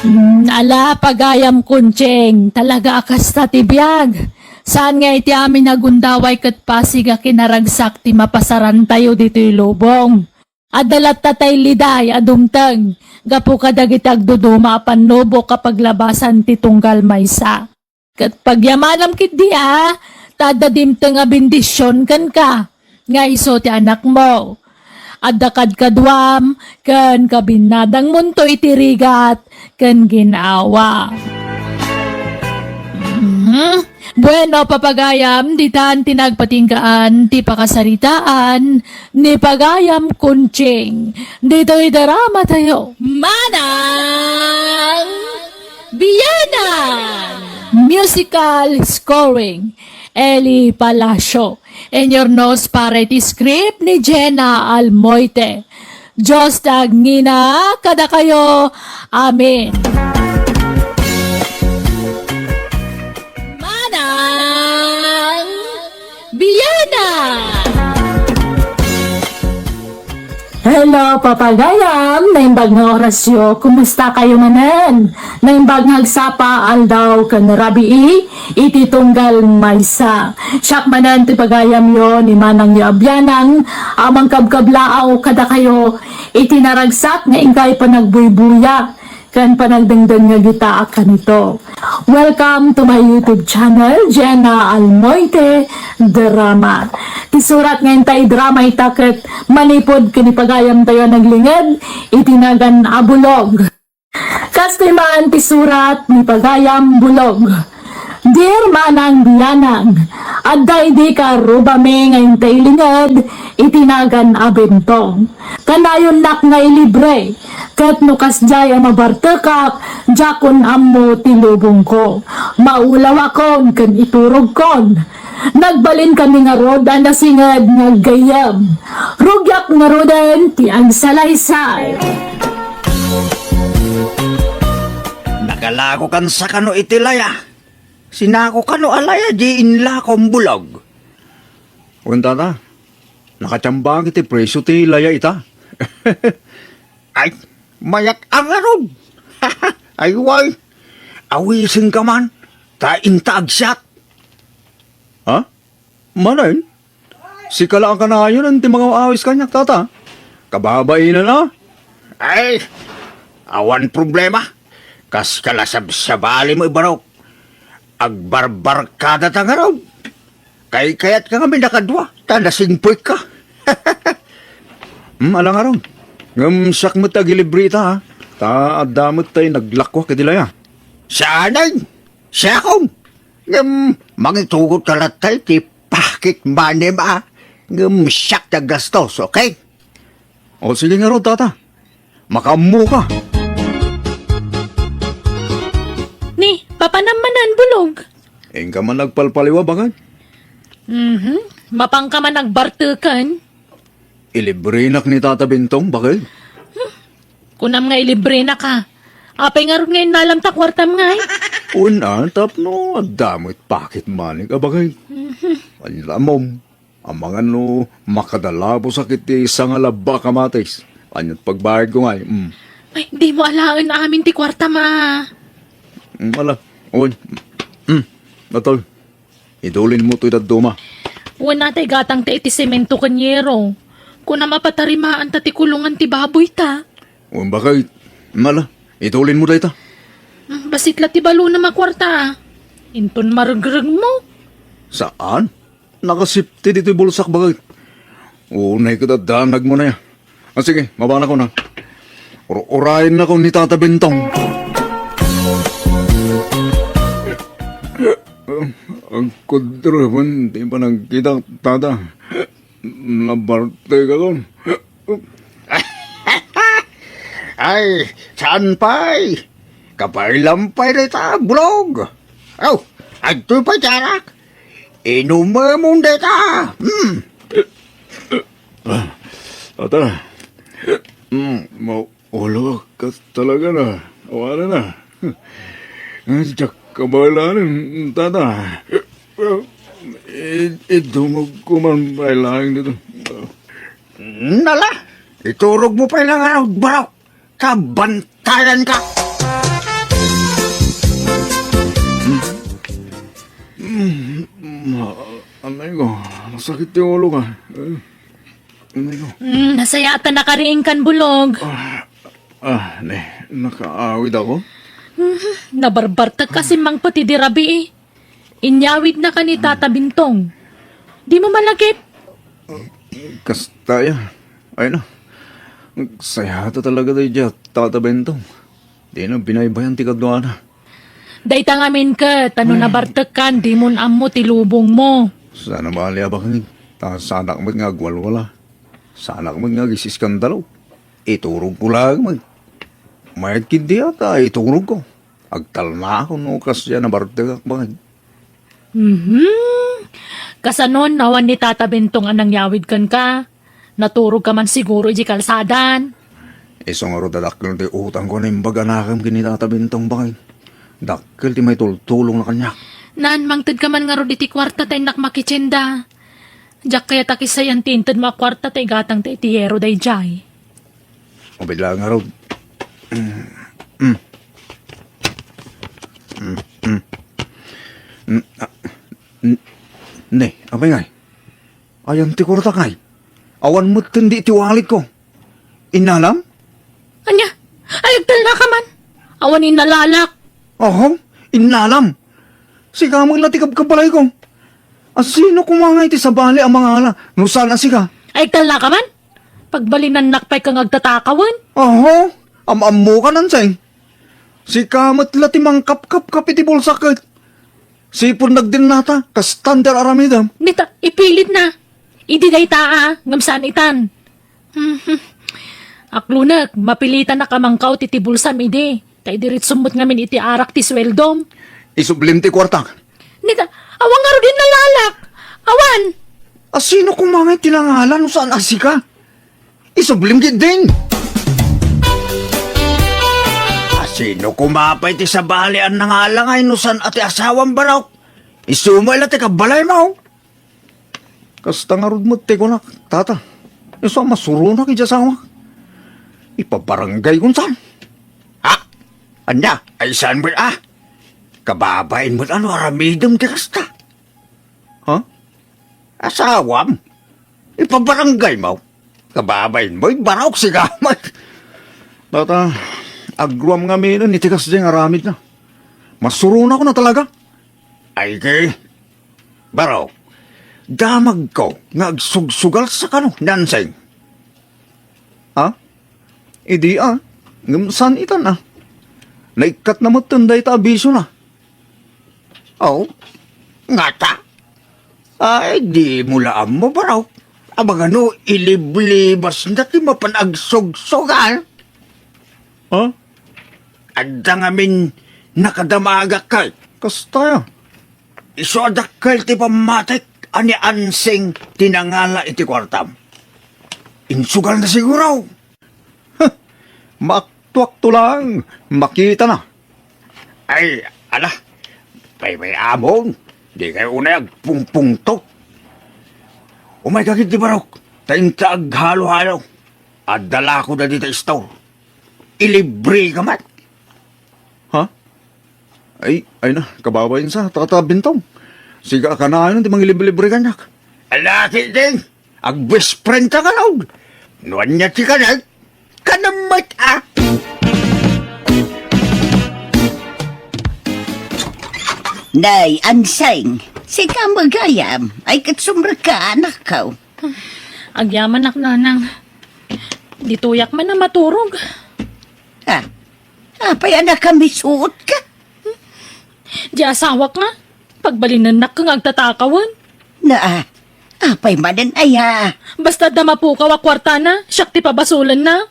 Mm, ala, pagayam, Kunching, talaga a kasta ti biag. Saan nga iti amin a gundaway ket pasig a kinaragsak ti mapasarantayo ditoy lubong. Adda latta tay liday a dumteng gapu kadagiti agduduma a pannubok a paglabasan ti tunggal maysa. Ket pagyamanam ketdi a, ta adda dimteng a bendision kenka, nga isu ti anakmo. Adda kadkaduam ken kabinnadangmonto iti rigat ken ginawa. Mhm. Bueno, papagayam, ditan ti nagpatinggaan ti pakasaritaan ni Pagayam Kunching. Ditoy drama tayo. Manang Bianan! Musical scoring, Eli Palacio. Inurnos para iti script ni Jenna Almoite. Dios ti agngina kadakayo. Amen. Manang Bianan! Hello, papagayam! Naimbag nga orasyo, kumusta kayo manen? Naimbag nga agsapa, aldaw ken rabii, iti tunggal maysa. Siak manen ti pagayamyo ni Manangyo a Bianang a mangkabkablaaw kadakayo iti naragsak nga inkay panagbuybuya ken panagdengdengngeg ita a kanito. Welcome to my YouTube channel, Jenna Almoite Drama. Ti surat nga intay drama ita ket manipud ken ni pagayamtayo a naglinged iti nagan a bulog. Kastoy man ti surat ni pagayam bulog. Dear Manang Bianang, adda idi karubami nga intay linged iti nagan a bentong. Kanayonnak nga ilibre, ket no kasdiay a mabartekak, diakon ammo ti lubongko. Maulawakon ken iturogkon. Nagbalinkami ngarud a nasinged nga aggayyem. Rugiak ngaruden ti agsalaysay. Nakalakokan sa kano iti laya? Sinako kano a laya di inlakom bulog? Wen, tata, nakatiambak iti presyo ti laya ita. Ay, mayak-ang ngarud. Ay, way. Awisenka man, ta inta agsiat. Ha? Manen? Sika la a kanayon ti mangawawis kaniak, tata. Kababainen a. Ay, awan problema. Kas kala sabsabali mo, ibarok. Agbarbarkada ta ngarud. Kaykayatka ngamin a kadua, ta nasingpuyka. Hmm, ala ngarud. Ngem siak met ti agilibre ita, ha? Ta adda met tay naglakuak iti laya. Saanen? Siakon? Ngem mangitugot ka latta iti pocket money-m, a? Ngem siak ti aggastos, okay? O, sige ngarud, tata. Makaammoka. Ni, papanam manen bulog? Inka man nagpalpaliwa, bakay? Mhm. Mapanka man agbarteken? Ilibrenak ni Tata Bentong, bakay? Kunam nga ilibrenak, a. Apay ngarud nga innalam ta kuartam ngay? Wen a, tapno adda met pocket money-k a, bakay. Mhm. Ania, ammom. Amangan no makadalabosak iti sangalabbak a matis. Ania't pagbayadko ngay? Mm. Ay, dimo alaen amin ti kuartam, a. Mm, ala. Oy. Mm. Atol. Idulinmo toy dadduma. Wen a, tay gatangta iti semento ken yero. Kunam a patarimaanta ti kulongan ti baboyta. Wen, bakay. Mm, ala. Idulinmo dayta. Mm, bassit la ti balonam a kuarta, a. Inton maregregmo. Saan? Nakasipti ditoy bulsak, bakay. Unay ket adda nagmuna ya. Ah, sige, mabanakon a. Ur-, urayennakon ni Tata Bentong. Agkudroben ti panagkitak, Tata. Nabartekakon. Ay, saan pay? Kabaylam pay dayta, bulog. Aw, adtoy pay ti arak. Inumemon dayta. Hmm. Ah, ata. Hmm, maulawak ka talaga na. Wala na. Diak Kabaelan, tata. I-, idumogko man pay laeng dita. Nala, iturogmo pay laeng ngarud, Barok. Ta bantayanka. Mm, mm, anay ko, masakit ti ulo ka. Eh, anay ko. Mm, nasayaat a nakariingkan, Bulog. Ah, ah, ne, nakaawid ako. Mhm, nabarbartek kasi mangpet idi rabii. Inyawidnaka ni Tata Bintong. Dimo malagip? Kasta ya. Ay na. Sayaat talaga daydiay a Tata Bintong. Dina binaybayan ti kaduana. Dayta ngamin ket, no nabartekkan, dimon ammo ti lubongmo. Saan a bali a baknang. Ta saanak met nga agwalwala. Saanak met nga agis-iskandalo. Iturogko laeng met. Mayat ketdi a ta iturogko. Agtalnaak no kasdiay a nabartekak, baknang. Mhm. Kasano, awan ni Tata Bintong a nangyawid kenka? Naturogka man siguro idiay kalsadan. Isu ngarud a dakkel ti utangko a naimbag a nakem ken ni Tata Bintong, baknang. Dakkel ti maitultulongna kaniak. Naan, mangtedka man ngarud iti kuarta ta innak makitienda. Diak kayat a kisayan ti intedmo a kuarta ta igatangta iti yero daydiay. Ubed laeng ngarud. Mm. Mm. Mm, mm. Mm, ah, n-, ne, apay ngay? Ayan ti kuartak ngay? Awan metten di iti walletko. Innalam? Ania? Ay, agtalnaka man. Awan innalalak. Oho, innalam. Sika met la ti kabkabbalayko. A, sino koma ngay ti sabali a mangala no saan a sika? Ay, agtalnaka man. Pagbalinannak pay ka nga agtatakawen. Oho, am-ammoka, Nanseng. Sika met la ti mangkapkapkap iti bulsak ket sipud nagdennata, kastan ti ar-aramidem. Dita, ipilitna. Idi dayta a, ngem saan itan. Mhm. Aklunek, mapilitanak a mangkaw ti, ti bulsam idi. Ta idiritsom met ngamin iti arak ti sueldom. Isublim ti kuartak. Dita, awan ngarud innalalak. Awan. A, sino koma ngay ti nangala no saan a sika? Isublim ketdin. A, sino koma pay ti sabali a nangala ngay no saan a ti asawam, Barok? Isu met la ti kabbalaymo. Kasta ngarud met ti kunak, Tata. Isu a masuronak iti asawak. Ipabaranggaykon saan? Ha? Ania? Ay saan met a? Kababain met a no aramidem ti kasta. Ha? Asawam? Ipabaranggaymo? Kababainmo, Barok, sika met. Tata, agruam ngaminen iti kasdiay nga aramidna. Masuronakon a talaga. Ay, ke, Barok, damagko nga agsugsugal sa kano, Nanseng. Ha? Idi a, ngem saan itan a? Naikkatna metten dayta a bisiona. Aw, ngata? Ay, dimo la ammo, Barok. Amangan no iliblibasna ti mapan agsugsugal. Ha? Adda ngamin nakadamagak kay. Kasta ya. Isu a dakkel ti pammatik a ni Ansing ti nangala iti kuartam. Insugalna siguro. Huh! Maaktuakto lang, makitana. Ay, ala, paybay-amon, dikay unay agpungpungto. Umayka ketdi, Barok, ta inta aghalo-halo. Adda la koma dita store. Ilibreka met. Ha? Ay, ay na, kababain sa, Tata Bintong. Sika a kanayon ti mangilibre-libre kaniak. Ala, ketdin, agbest friend ta kano. No ania ti kanak, kanak met a. Nay, Ansing, sika met gayam, ay ket sumrekka, anakko. Agyamanak, nanang. Ditoyak man a maturog. Ah, apay a nakamisuotka? Di asawak nga, pagbalinennak nga agtatakawen. Na, apay manen aya? Basta adda mapukaw a kuartana, siak ti pabasolenna.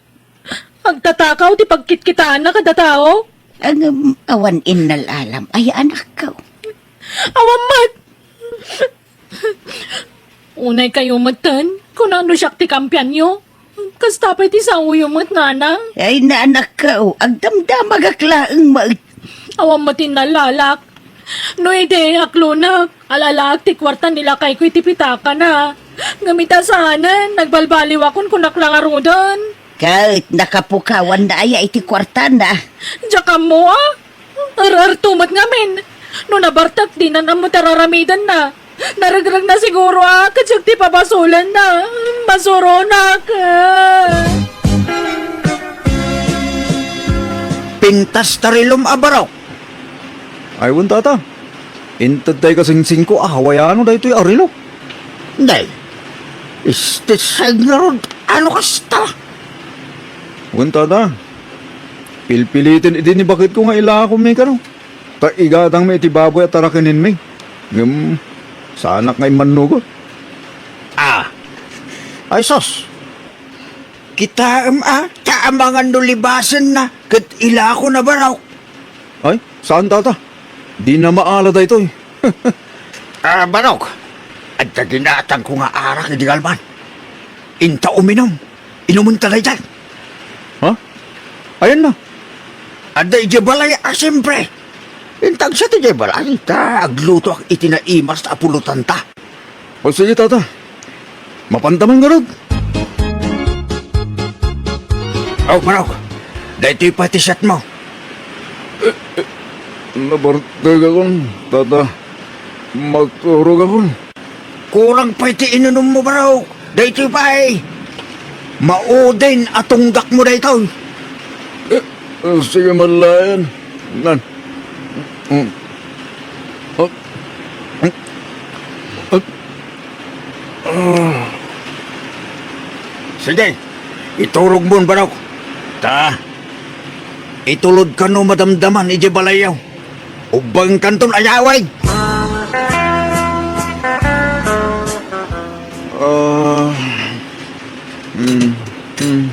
Agtatakaw ti pagkitkitaanna kada tao. Ngem awan innalalam aya, anakko? Awan met. Unay kayo metten, kunano siak ti kampianyo? Kasta pay ti saoyo met, nanang? Ay, anakko, agdamdamagak laeng met. Awan met innalalak. No idi, aklonak, alalaak ti kuarta ni lakayko iti pitakana. Ngem ita saanen, nagbalbaliwakon, kunak la ngaruden. Ket nakapukawanna aya iti kuartana? Diak ammo, a. Er-erto met ngamin. No nabartek, dinan ammo ti ar-aramidenna. Naregregna siguro, a, ket siak ti pabasolenna. Masuronak, a. Pintas ti rilom a barok. Ay, wen, tata. Inted tay kasingsingko, a, awayan daytoy a relo. Nay, istisay ngarud, ano kasta? Wen, tata. Pilpiliten idi ni baketko nga ilakom mi kano. Ta igatangmi iti baboy a tarakenenmi. Ngem, saanak nga immannugot. A. Ay, sus. Kitaem, a, ta amangan no libasenna, ket ilakona barok. Ay, saan, tata? Dina maala daytoy. A, barok, adda ginatangko nga arak idi kalman. Inta uminum. Inumenta daydiay. Ha? Ayanna? Adda idiay balay a, siempre. Inta agsiat idiay balay, ta aglutoak iti naimas a pulotanta. O, sige, tata. Mapanta man ngarud. O, barok. Daytoy pay ti siatmo. Nabartekakon, tata. Maturogakon. Kurang pay ti inunummo, barok. Daytoy pay. Maudin a tunggakmo daytoy. E, e, sige, malayan. Nan. Mm. Ah. Mm. Ah. Ah. Sige, iturogmon, barok. Ta, itulodkan no madamdaman idiay balayyo. Ubbengkanton ayaway. Ah. Mm. Mm.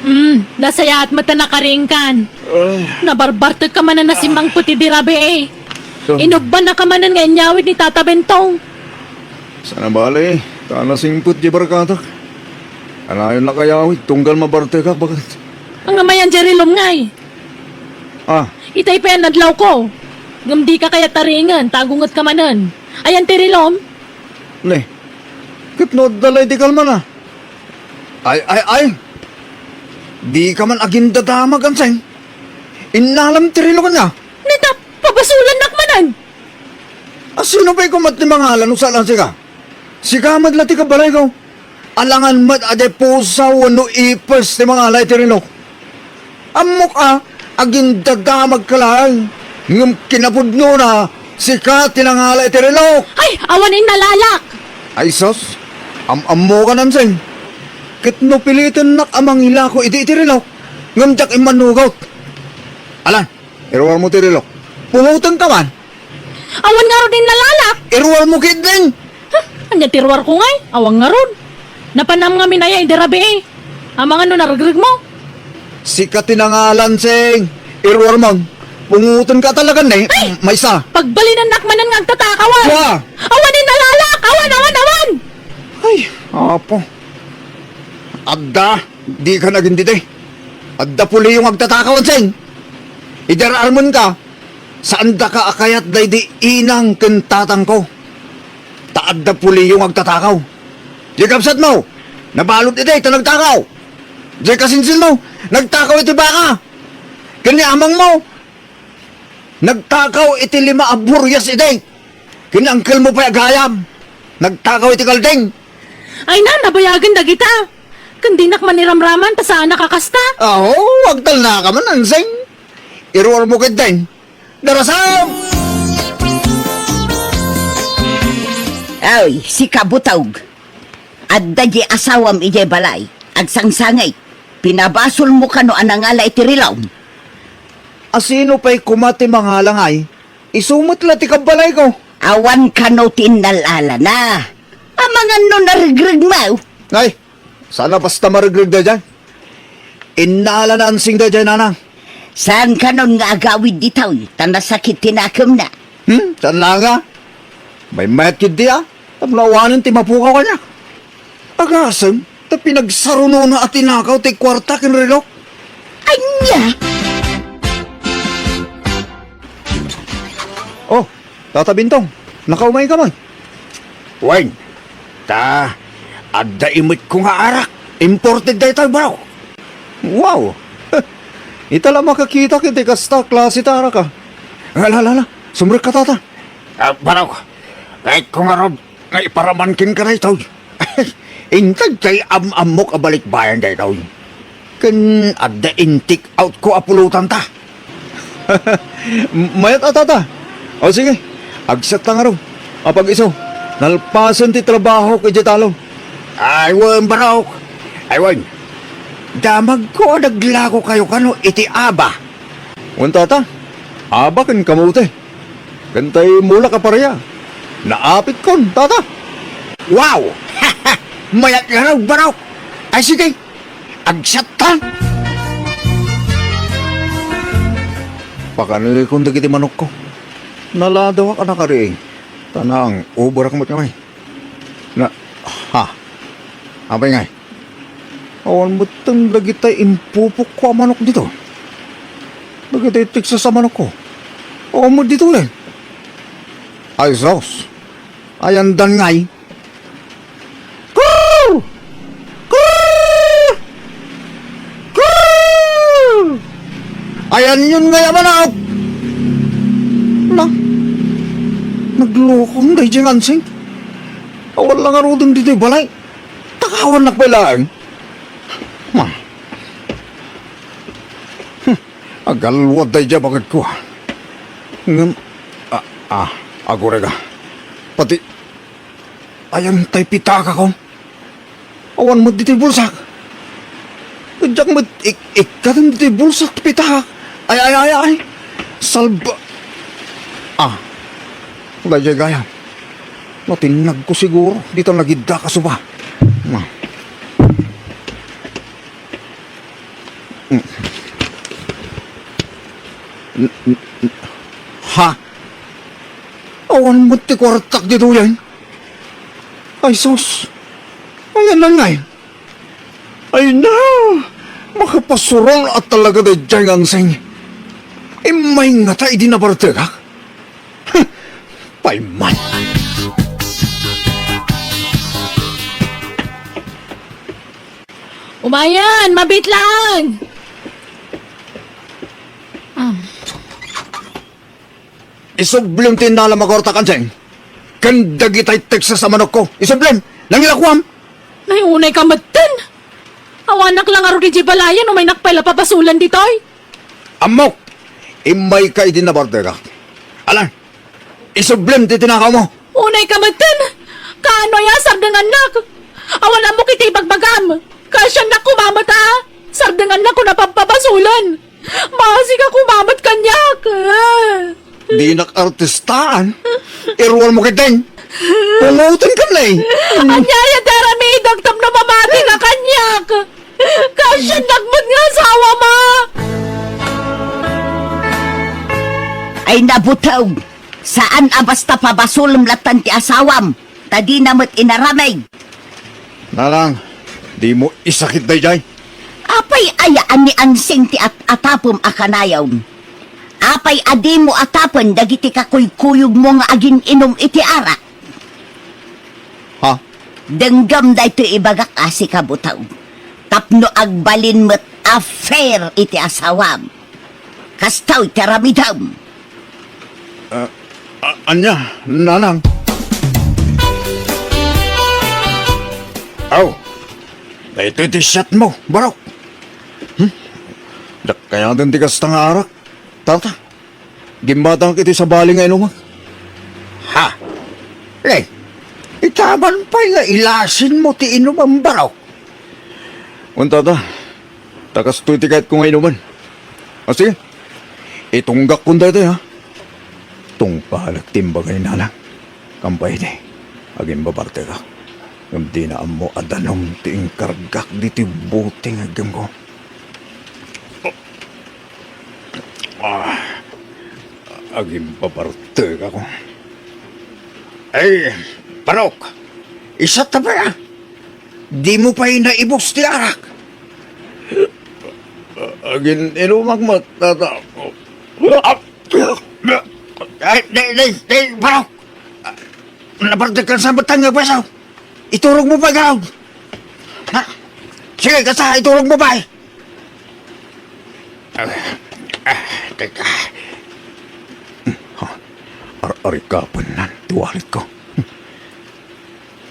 Mm, nasayaat met a nakaringkan. Ay. Nabarbartek ka manen a simmangpet idi rabii. So, inubban na ka manen nga inyawid ni Tata Bentong. Sana bale, ta nasingpet di barkatak. Anayon nakayawid, tunggal mabartekak, baket. Ang amayan di rilom ngay. Ah. Itay pay a nadlawko. Ngem dika kayat taringen, ta agunget ka manen. Ayan ti rilom? Ne, ket no adda lay di kalman a. Ay, ay, ay! Dika man agindadamag, Anseng. Innalam ti rilok ania? Neta, pabasolennak manen! A, sino pay koma ti mangala no saan a sika? Sika met la ti kabalayko. Alangan met a diay pusa wenno ipes ti mangala iti rilok. Ammok a, agindadamag ka laeng, ngem kinapudnona, sika ti nangala iti rilok. Ay, awan innalalak! Ay sus, am-ammokan, Anseng. Ket no pilitennak a mangilako idi iti rilok, ngem diak immannugot. Ala, iruarmo ti rilok. Pungotenka man. Awan ngarud innalalak. Iruarmo ketdin. Ha? Ania ti ruarko ngay? Awan ngarud. Napanam ngamin aya idi rabii. Amangan no naregregmo. Sika ti nangala, Anseng. Iruarmon. Pungotenka talaga ne. Ay! Maysa. Pagbalinennak manen nga agtatakawan. Wa! Awan innalalak! Awan, awan, awan! Ay, Apo. Adda, dika nagindidi. Adda puliyo nga agtatakaw, Anseng. Idi ar-armenka, saandaka a kayat daydi inang ken tatangko. Ta adda puliyo nga agtatakaw. Diay kabsatmo, nabalud idi ta nagtakaw. Diay kasinsinmo, nagtakaw iti baka. Ken ni amangmo, nagtakaw iti lima a burias idi. Ken ni angkelmo pay a gayam, nagtakaw iti kalding. Ay na, nabayagen dagita. Ken dinak man iramraman ta saanak a kasta. Aho, agtalnaka man, Anseng. Iruarmo ketdin. Darasam! Ay, sika, butog. Adda di asawam idiay balay. Agsangsangit. Pinabasolmo kano a nangala iti rilom? A, sino pay koma ti mangala ngay? Isu met la ti kabbalayko. Awan kano ti innal-alana. Amangan no naregregmo. Ay, saan a basta maregreg daydiay. Innalana, Anseng, daydiay, nanang. Saan kanon nga agawid ditoy, ta nasakit ti nakemna. Hmm, saan la nga? Maymayat ketdi a, tapno awanen ti mapukaw kaniak. Agasem, ta pinagsarunona a tinakaw ti kuarta ken relok. Ania? Oh, Tata Bintong, nakaumayka man? Wen, ta adda imetko nga arak. Imported daytoy, Barok. Wow! Ita la makakitak iti kasta klase ti arak, a. Ala, ala, ala. Sumrekka, Tata. Ah, Barok, kayatko ngarud nga iparaman kenka daytoy. Inted ti am-ammok a balikbayan daytoy. Ken adda in-take out ko a pulotanta. Mayat a, Tata. O sige, agsatta ngarud. Apag-isu, nalpasen ti trabahok idiay talon. Ay wen, Barok. Ay wen. Damagko a naglakokayo kano iti aba. Wen, Tata. Aba ken kamote. Ken tay mulak a paria. Naapitkon, Tata. Wow! Mayat ngarud, Barok. Ay sige, agsatta. Pakanekon dagiti manokko. Naladawak a nakariing. Ta nang-overak met ngay. Na, ha? Apay ngay? Awan metten dagitay impupokko a manok dito. Dagitay Texas a manokko. Awan met ditoyen. Ay, sus. Ayandan ngay. Krrr! Krrr! Krrr! Ayanyon ngay a manok! Na, naglokon daydiay nga ansing. Awan la ngaruden ditoy balay. Takawannak pay laeng. Ma. Hmm. Agalwad daydiay baketko, a. Ngem, a, a, agurega. Pati, ayan tay pitakakon. Awan met ditoy bulsak. Diak met ik-, ikkaten ditoy bulsak ti pitakak. Ay, ay, ay, ay. Salba-, a, daydiay gayam. Natinnagko siguro dita nagidda a suba. Ma. Mm. N-, n-, n-, ha? Awan met ti kuartak ditoyen. Ay, sus. Ayanna ngay. Ay na, makapasurong a talaga daydiay nga ansing. Immay ngata idi nabartekak. Huh, payman. Umayen, mabiit laeng. Ah. Isublem ti innalam a kuartak, ansing. Ken dagitay Texas a manokko. Isublem! Nangilakoam! Nay, unayka metten! Awanak la ngarud idiay balayen, umaynak pay la pabasolen ditoy. Ammok! Immayka idi nabartekak. Ala, isublem ti tinakawmo. Unayka metten! Kaano aya, sardengannak? Awan ammok iti ibagbagam! Kaasiannak koma met a sardengannak ken papabasolen! Maasika koma met kaniak! Dinak artistaan. Iruarmo ketdin. Pungotenka, ne. Ania aya ti aramidek tapno mamatika kaniak? Kaasiannak met nga asawam, a! Ay, nabutob! Saan a basta pabasolem latta ti asawam, ta dina met inaramid. Nanang, dimo isakit daydiay. Apay aya a ni Ansing ti at-atapem a kanayon? Apay a dimo atapen dagiti kakuykuyogmo nga agin-inum iti arak? Ha? Denggem daytoy ibagak a sika, butob, tapno agbalin met a fair iti asawam. Kastoy ti aramidem. Ah, a-, ania, nanang? Aw, daytoy ti siatmo, Barok. Hmm? Diak kayaten ti kasta nga arak, tata. Gimbatangak iti sabali nga inumak. Ha? Le, itaman pay nga ilasinmo ti inumem, Barok. Wen, tata. Ta kastoy ti kayatko nga inumen. O, sige. Itunggakkon daytoy, ha? Tungpalek ti imbaga ni Nanang. Kampay iti, agimbabartekak. Ngem dina ammo a danum ti inkargak ditoy bote nga iggemko. Ah, agimbabartekak. Ay, Barok, isatta pay, a. Dimo pay naibus ti arak. Agin-inumak met, tata. Ay, di, di, di, Barok! Ah, napartek ka sa batang nga pweso! Iturog mo pa, Barok! Ha? Sige, kasta, iturog mo pa, eh! Ah, ah, teka. Ar-, arikapan nan, tuwalit ko.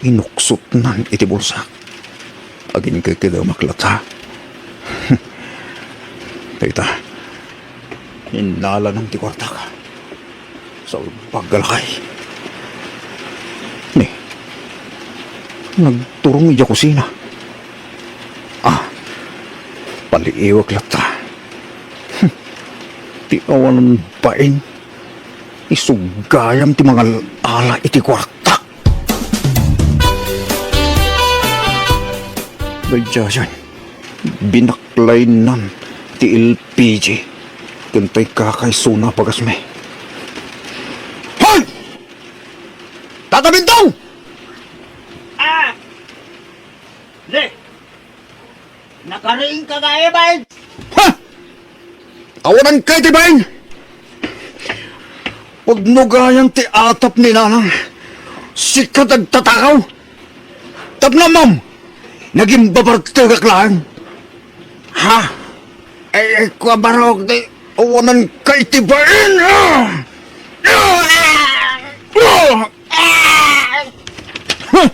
Inuksotnan iti bulsak. Aginkekedemak latta. Dayta, innalanan ti kuartak. Salbag a lakay. Ni, nagturong idiay kusina. Ah, paliiwek latta. Hmm. Ti awanan bain, isu gayam ti mangal-ala iti kuartak. Daydiayen, binaklaynan ti L P G ken tay kakaysona a pagasmi. Hoy! Tata Bintong! Ah! Ne! Nakariing ka nga, Evans! Ha? Awanan ka iti bain! Pudno gayam ti atap ni Nanang. Sika ti agtatakaw. Tapno ammom, nagimbabartegak laeng. Ha? Ay, ay, kua, Barok, ti awanan ka iti bain! Ah! Ah! Ah! Ah! Huh!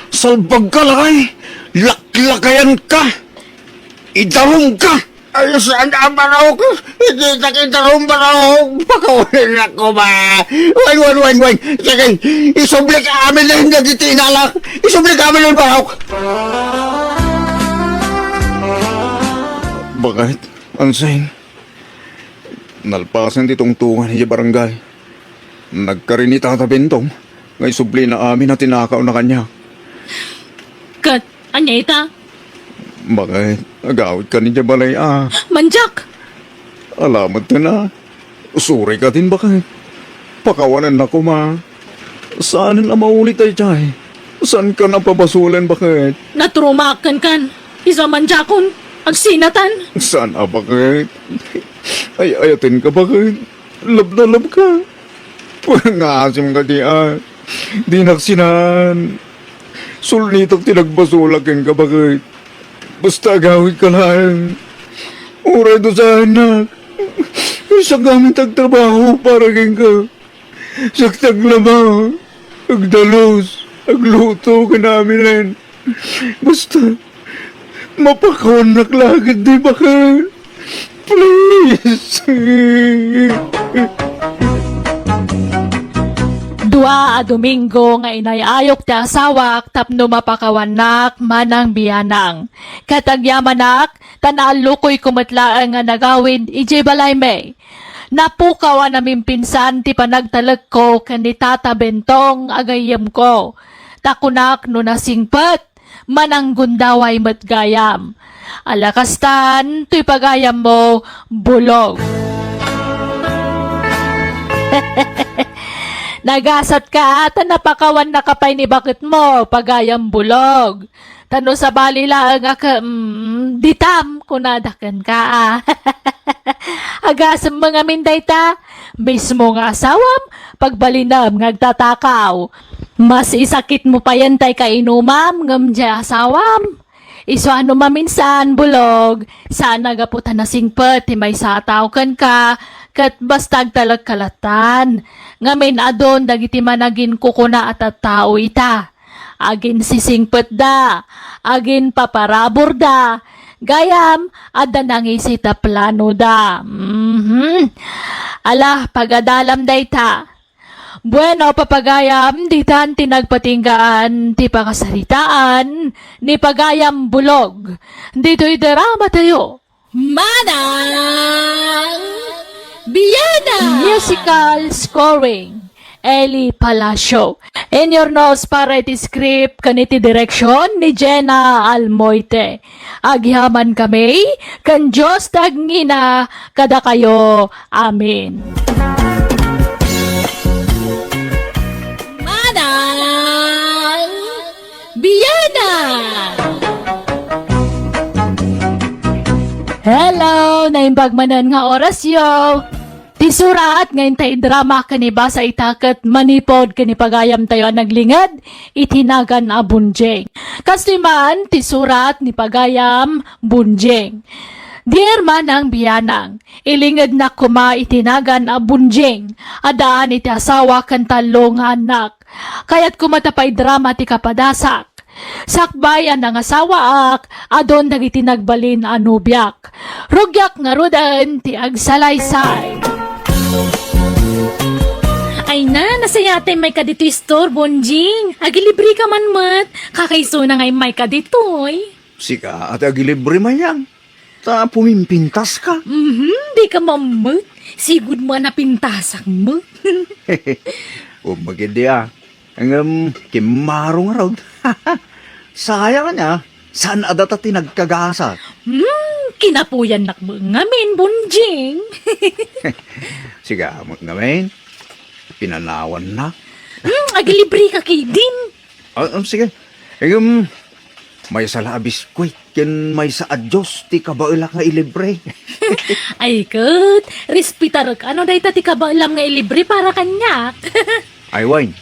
Salbag ka, lakay! Laklakayan ka! Idarum ka! Ay, saan a, Barok? Iditak idarum, Barok! Pakawanennak koma! Wen, wen, wen, wen! Sige, isublik amin dagiti inalak! Isublik amin, Barok! Bakit, Ansing? Nalpasen ti tungtungan idiay barangay. Nagkari ni Tata Bentong nga isublina amin a tinakawna kaniak. Ket ania ita? Bakit, agawidka idiay balay a? Mandiak! Ala metten a. Sorry ka din, bakit? Pakawanennak koma. Saanen a maulit daydiay. Saanka a pabasolen, bakit? Naturumaak kenkan. Isu a mandiakon. Agsinatan. Saan a, bakit? Ay-ayatenka, bakit? Love na love ka. Pangaasim ka di a. Dinak sinaan. Sulnitak ti nagbasolak kenka, bakit? Basta agawidka laeng. Uray dusaennak. Siak ngamin ti agtrabaho para kenka. Siak ti aglaba, agdalus, agluto, ken aminen. Basta, mapakawannak la ketdi, bakit? Please. Dua a Domingo nga inay-ayok ti asawak tapno mapakawannak manang bianang. Ket agyamanak, ta naallukoyko met laeng nga nagawid idiay balaymi. Napukaw a namimpinsan ti panagtalekko ken ni Tata Bentong a gayyemko. Ta kunak no nasingpet, mananggundaway met gayam. Ala kastan, toy pagayammo, Bulog. Nagasatka, ta napakawannaka pay ni baketmo, pagayam Bulog. Ta no sabali laeng a ke-, mm, ditam, kunada kenka a. Agasem ngamin dayta, mismo nga asawam, pagbalinem nga agtatakaw. Mas isakitmo payen tay kainumam ngem diay asawam. Isu a no maminsan, Bulog, saan a gapu ta nasingpet ti maysa a tao kenka, ket basta agtalekka lattan. Ngamin adun dagiti managinkukuna a tattao ita. Aginsisingpetda, aginpaparaburda, gayam, adda nangisit a planoda. Mhm. Ala, pagadalam dayta. Bueno, papagayam, ditan ti nagpatinggaan ti pakasaritaan ni Pagayam Bulog. Ditoy drama tayo. Manang Biana! Musical scoring, Eli Palacio. Inyurnos para iti script ken iti direksyon ni Jenna Almoite. Agyamankami, ken Dios ti agngina kadakayo. Amen. Manang Biana! Hello! Naimbag manen nga orasyo. Ti Surat nga intay drama ken ibasa ita ket manipud ken ni pagayamtayo a naglinged iti nagan a Bunjing. Kastoy man ti surat ni pagayam Bunjing. Dear Manang Bianang, ilingednak koma iti nagan a Bunjing, addaan iti asawa ken tallo nga annak. Kayatko met a paidrama ti kapadasak. Sakbay a nangasawaak, adun dagiti nagbalin a nobiak. Rugiak ngaruden ti agsalaysay. Ay na, nasayatay may kaditoy store, Bonjing. Agilibre ka man met. Kakaisuna nga may kaditoy. Sika, ati agilibre, Mayang. Ta pumimpintas ka. Mhm, di ka mammet. Sigud mo a napintasak mo. Ummagid di a. Ngem, kimmaro ngarud. Sayang ania, saan a data ti nagkagasat? Hmm, kinapuyannak met ngamin, Bonjing. Siga, met ngamin. Pinanawanna. Hmm, agilibre ka, kidin. Ah, ah, sige. Ngem, maysa la a biskuit ken maysa a juice ti kabaelak nga ilibre. Ay, ket, respetarek. Ano dayta ti kabaelam nga ilibre para kaniak? Ay, wen,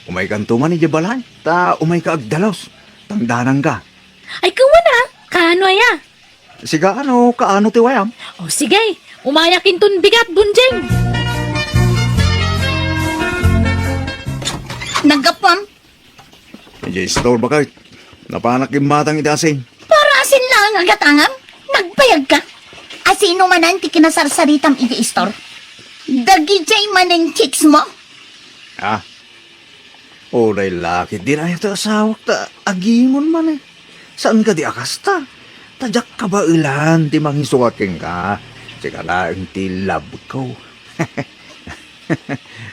umaykanto man idiay balay, ta umayka agdalus. Tangdananka. Ay, kawana, kaano aya? Siga, ano, kaano ti wayam? O, sige, umayak inton bigat, Bunjing. Naggapuam? Idiay store, baket. Napanak immatang iti asin. Para asin laeng a gatangam? Nagbayag ka? Asino manen ti kinasarsaritam iti store? Dagidiay manen chicks mo? Ah. Uray la ketdi aya ti asawak ta agimon man, eh. Saan kadi a kasta? Ta diak kabaelan ti mangisukat kenka. Sika laeng ti love ko.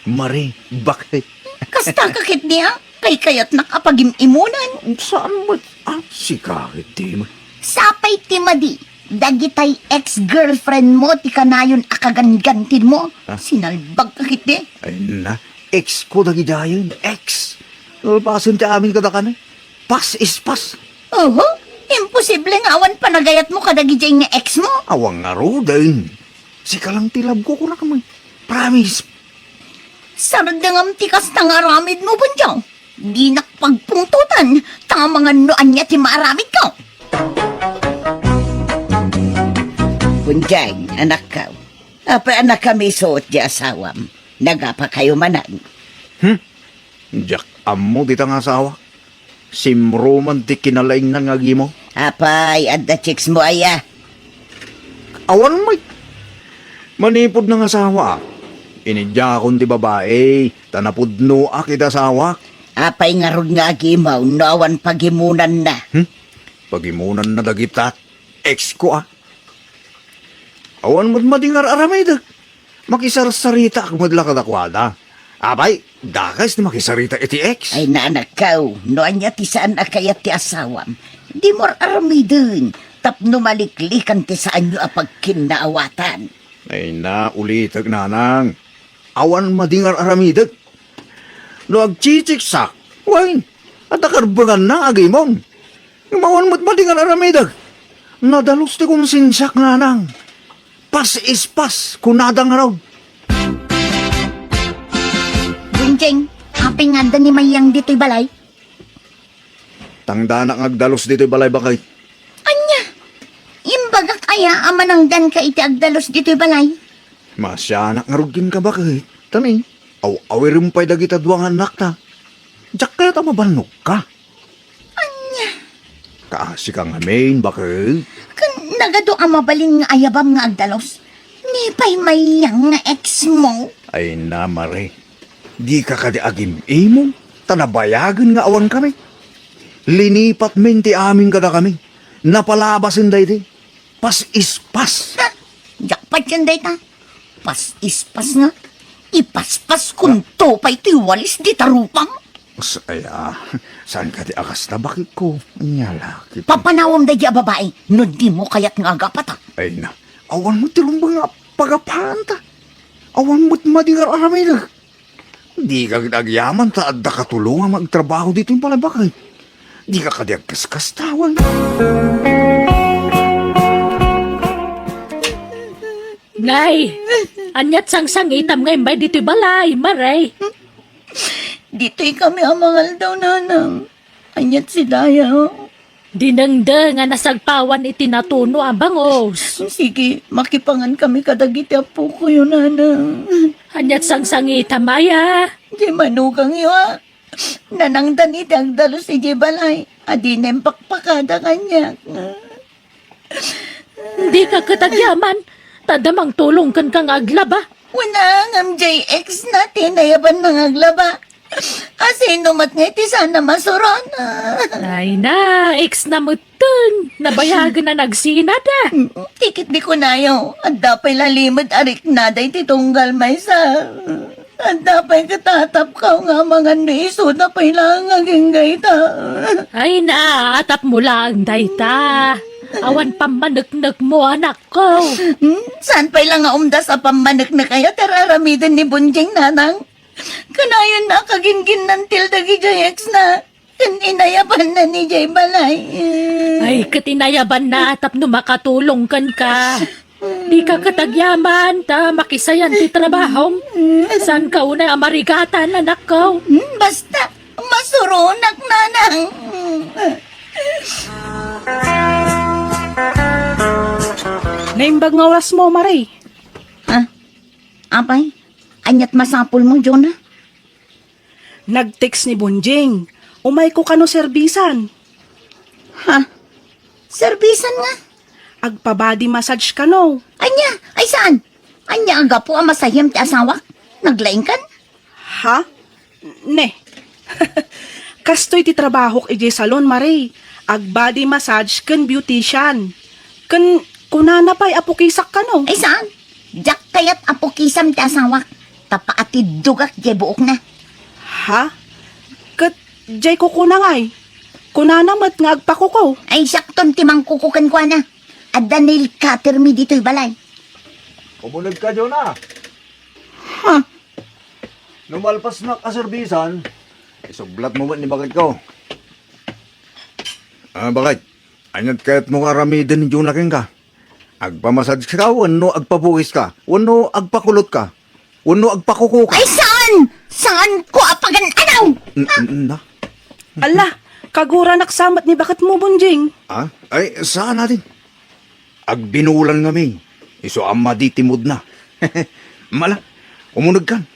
Mare, baket. Kasta ka ketdi, a? Kaykayatnak a pagim-imunan. Saan met? Ah, sika ketdi met. Sapay ti madi, dagitay ex-girlfriend mo ti kanayon a kaganggantin mo. Ah? Sinalbag ka ketdi. Ay na, ex ko dagidiayen, ex. Nalpasen ti amin kadakami. Past is past. Oho, imposible nga awan panagayat mo kadagidiay nga ex mo. Awan ngaruden. Sika lang ti love ko, kunak met. Promise. Sardengam ti kasta nga aramid mo, Bunjing. Dinak pagpungtotan, ta amangan no ania ti maaramid ko. Bunjing, anakko. Apay a nakamiso ti asawam? Nagapa kayo manen? Hmm? Diak ammo dita nga asawa. Simro man ti kinalaingnan nga agimo. Apay, adda chicks mo aya? Awan met. Manipud nangasawaak, inidiakon ti babai, ta napudnoak iti asawak. Apay ngarud nga agimo no awan pagimunanna? Hmm? Pagimunanna dagita ex ko, a? Awan met madi nga ar-aramidek. Makisarsaritaak met la kadakuada. Apay, dakes ti makisarita iti ex. Ay, nanakkaw, no ania ti saan a kayat ti asawam, dimo ar-aramiden tapno maliklikan ti saanyo a pagkinnaawatan. Ay, naulitek, nanang. Awan madi nga ar-aramidek. No agchitsiksak, wen, adda karbenganna agimon. Ngem awan met madi nga ar-aramidek. Nadalus ti konsensiak, nanang. Pas is pas, kunada ngarud. Bunjing, apay nga adda ni Mayang ditoy balay? Tangdanak nga agdalus ditoy balay, baket. Ania? Imbagak aya a manangdanka iti agdalus ditoy balay? Masianak ngarud kenka, baket. Tani, aw-awirem pay dagita dua nga annakta. Diak kayat a mabannogka. Ania? Kaasi ka ngamin, baket. Ken nagadu a mabalin nga ayabam nga agdalus. Ni pay Mayang nga ex mo. Ay na, Mare. Dika kadi agim-imon, ta nabayagen nga awankami. Linipatmin ti amin kadakami. Napalabasen daydi. Pas-ispas. Ah, diak patien dayta. Pas-ispas nga. Ipaspas kunto pay ti walis dita rupam. Sa-, ay, ah, saan ka ti akas ta bakit ko? Nya laki. Papanawam daydi a babai, no dimo kayat nga agapata. Ay na, awan met ti rumbeng nga pagapanta. Awan met madi nga aramidek. Dika agyaman ta adda katulongam nga agtrabaho ditoy balay, baket. Dika kadi agkaskastawan. Nay, Ania't sangsangitam nga immay ditoy balay, Mare? Ditoy kami a mangaldaw, Nanang. Ania't si Daya? Dinengdeng a nasagpawan iti natuno a bangus. Sige, makipangan kami kadagiti apokoyo, Nanang. Ania't sangsangitam aya? Di manugangyo, a. Nanangdan iti agdalus idiay balay. Adina impakpakada kaniak. Dika ket agyaman, ta adda mangtulong kenka nga aglaba. Wen a, ngem diay ex na ti nayabanna nga aglaba. A, sino met ngay ti saan a masuron? Ay na, ex na metten. Nabayagen a nagsinada. Ti ket di kunayo, adda pay la limed a riknada iti tunggal maysa. Adda pay ket atapkaw nga amangan no isuda pay laeng agingga ita. Ay na, atapmo laeng dayta. Awan pammaneknekmo, anakko. Hmm, saan pay la nga umdas a pammaneknek aya ti ar-aramiden ni Bonjing, Nanang? Kanayon a kagingginnan ti dagidiay ex na. Ken inayabanna idiay balay. Ay, ket inayabanna tapno makatulong kenka. Dika ket agyaman ta makisayan ti trabahom. Saanka unay a marigatan, anakko. Hmm, basta, masuronak, Nanang. Naimbag nga orasmo, Mare. Ah, apay, ania't masapulmo, Jonah? Nag-text ni Bonjing. Umayko kano serbisan. Ha? Serbisan nga? Agpa-body massage kano. Ania? Ay, saan? Ania a gapu a masayem ti asawak? Naglaingkan? Ha? Ne. Kastoy ti trabahok idiay salon, Mare. Ag-body massage ken beautician. Ken kunana pay a pukisak kano. Ay, saan? Diak kayat a pukisam ti asawak, ta paatiddogak diay buokna. Ha? Ket diay kukuna ngay? Kunana met nga agpakuko. Ay, siakton ti mangkuko kenkuana. Adda nail cutter mi ditoy balay. Umuneg ka, Jonah. Ha? No malpasnak a serbisan, isublatmo met ni baketko. Ah, bakit? Ania't kayatmo nga aramiden ni Jonah kenka? Agpamassage ka wenno agpabukiska? Wenno agpakulot ka? Wenno agpakuko ka? Ay, saan? Saan ko a pagan-anaw? N-, n-, na? Ala, kaguranak sa met ni baketmo, Bonjing. Ah? Ay, saan natin? Agbinulan ngamin. Isu a madi ti mood na. Mala, umuneg kan.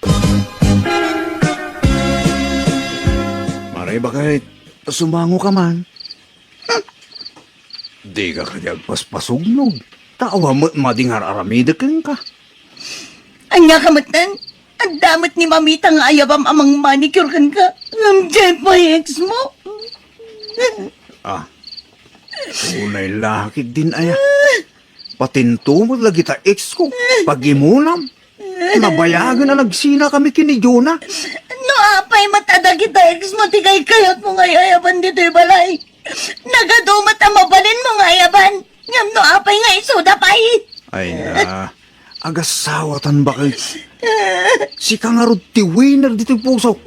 Mare, bakit sumango ka man? Dika kadi agpaspasugnog. Ta awan met madi nga ar-aramidek kenka. Ania ka metten? Adda met ni mamita nga ayabam a mangmanicure kenka. Ngem diay pay ex mo. Ah. Unay lakig din aya. Patinto met lagita ex ko. Pagimunam. Nabayagen a nagsina kami ken ni Jonah. No apay met a dagita ex mo ti kaykayatmo nga ay-ayaban ditoy balay. Nagadu met a mabalinmo nga ayaban. Ngem no apay nga isuda pay? Ay na, agasawatan bakit? Sika ngarud ti winner ditoy pusok.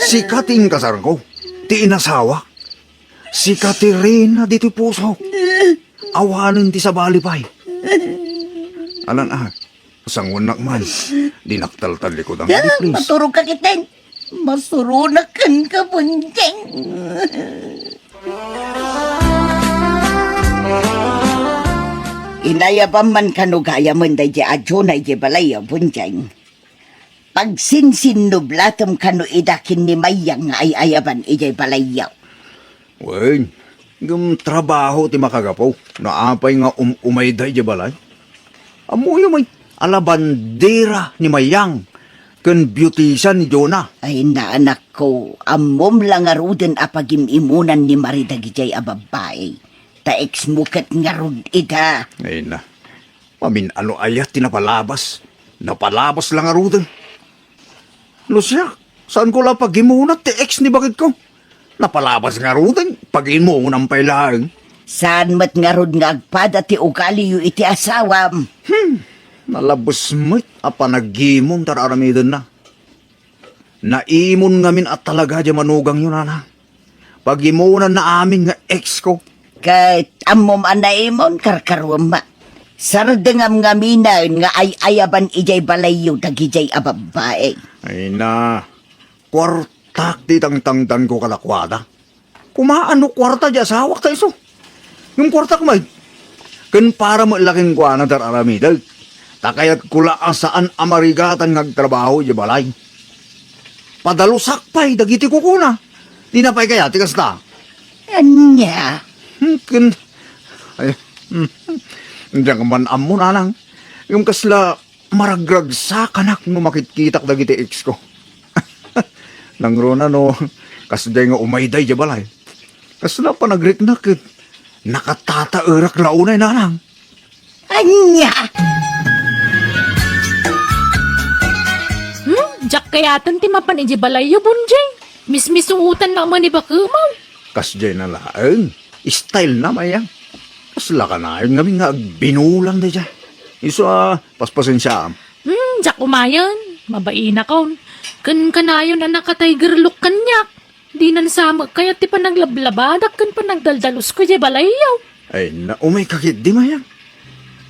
Sika ti inkasarko, ti inasawak. Sika ti reyna ditoy pusok. Awanen ti sabali pay. Alan, ah, sanguannak man. Dinak taltallikudang, ah, please. Maturog ka kiten. Masuronak kenka, Bonjeng. Inayabam man kano gayamen daydiay a Jonah idiay balayyo, Bonjeng. Pagsinsinnublatem kano ida ken ni Mayang nga ay-ayaban idiay balayyo. Wen, ngem trabaho ti makagapu no apay nga um-umayda idiay balay. Ammoyo met a labandera ni Mayang ken beautician ni Jonah. Ay, naanakko, ammom la ngaruden a pagim-imunan ni Mari dagidiay a babbai. Ta ex mo ket ngarud ida. Ay na. Mamin-ano aya ti napalabas? Napalabas la ngaruden. No siak, saanko la pagimuna ti ex ni baketko? Napalabas ngaruden, pagimunam pay laeng. Saan met ngarud nga agpada ti ugaliyo iti asawam? Hmm, nalabes met a panagimon ti ar-aramidenna. Naimon ngamin a talaga diay manugangyo, nana. Pagimunanna amin nga ex ko. Ket ammom a naimon, karkaruamma. Sardengam ngaminen nga ay-ayaban idiay balayyo dagidiay a babbai. Ay na, kuartak ti tangtangdanko kadakuada. Kumaano kuarta di asawak ta isu? Ngem kuartak met. Ken para met la kenkuana ti ar-aramidek. Ta kayatko la a saan a marigatan nga agtrabaho idiay balay. Padalusak pay dagiti kukuna. Dina pay kayat ti kasta? Ania? Hmm, ken, ay, hmm, diak man ammo, nanang. Ngem kasla maragragsakanak no makitkitak dagiti ex ko. Nangruna no, kasdiay nga umayda idiay balay. Kasla panagriknak ket nakatataerak la unay, nanang. Ania? Hmm? Diak kayaten ti mapan idiay balayyo, Bonjing. Mismisuotan na man ni bakemaw. Kasdiay na laeng. Style na, Mayang. Kasla kanayon ngamin nga agbinulang daydiay. Isu a, paspasensiaam. Hmm, diak umayen. Mabainakon. Ken kanayon a naka-tiger look kaniak. Dinan sa met kayat ti panaglablabada ken panagdaldalusko idiay balayyo. Ay, na, umayka ketdi, Mayang.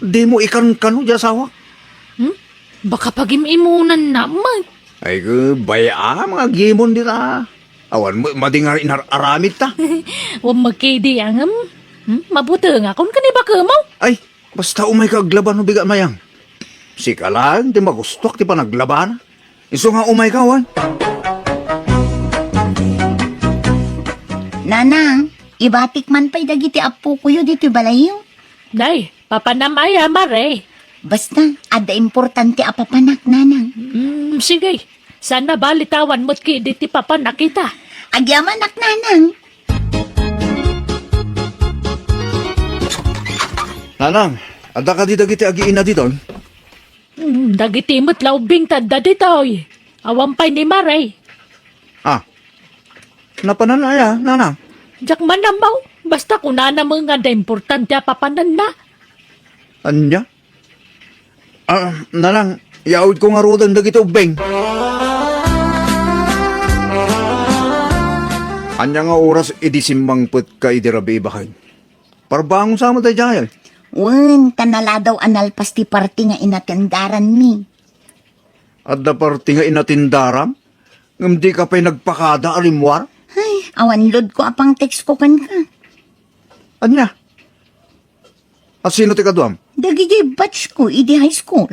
Dimo ikankano diay asawak? Hmm? Baka pagim-imunan na met. Ay, ke, bay-am nga agimon dita. Awan met madi nga inar-aramidta. Wen met ketdi, ngem. Hmm? Mabutengakon ken ni bakemaw. Ay, basta umayka aglaba no bigat, Mayang. Sika laeng ti magustuak ti panaglabana. Isu nga umayka, wen. Nanang, ibatik man pay dagiti appokoyo ditoy balayyo. Nay, papanam aya, Mare? Basta, adda importante a papanak, Nanang. Mm, sige. Saan a bali ta awan met ketdi ti papanak ita. Agyamanak, Nanang. Nanang, adda kadi dagiti agiina diton? Hmm, dagiti met la ubbing ti adda ditoy. Awan pay ni Mare. Ah, napanan aya, Nanang? Diak man ammo. Basta kunana met nga adda importante a papananna. Ania? Ah, Nanang, yaawidko ngaruden dagiti ubbing. Ania nga oras idi simmangpetka idi rabii, baket? Parbangon sa met daydiay. Wen, ta naladaw a nalpas ti parti nga inatendaranmi. Adda parti nga inatendaram? Ngem dika pay nagpakada a rimmuar? Ay, awan loadko a pang-textko kenka. Ania? Asino ti kaduam? Dagiti batchko idi high school.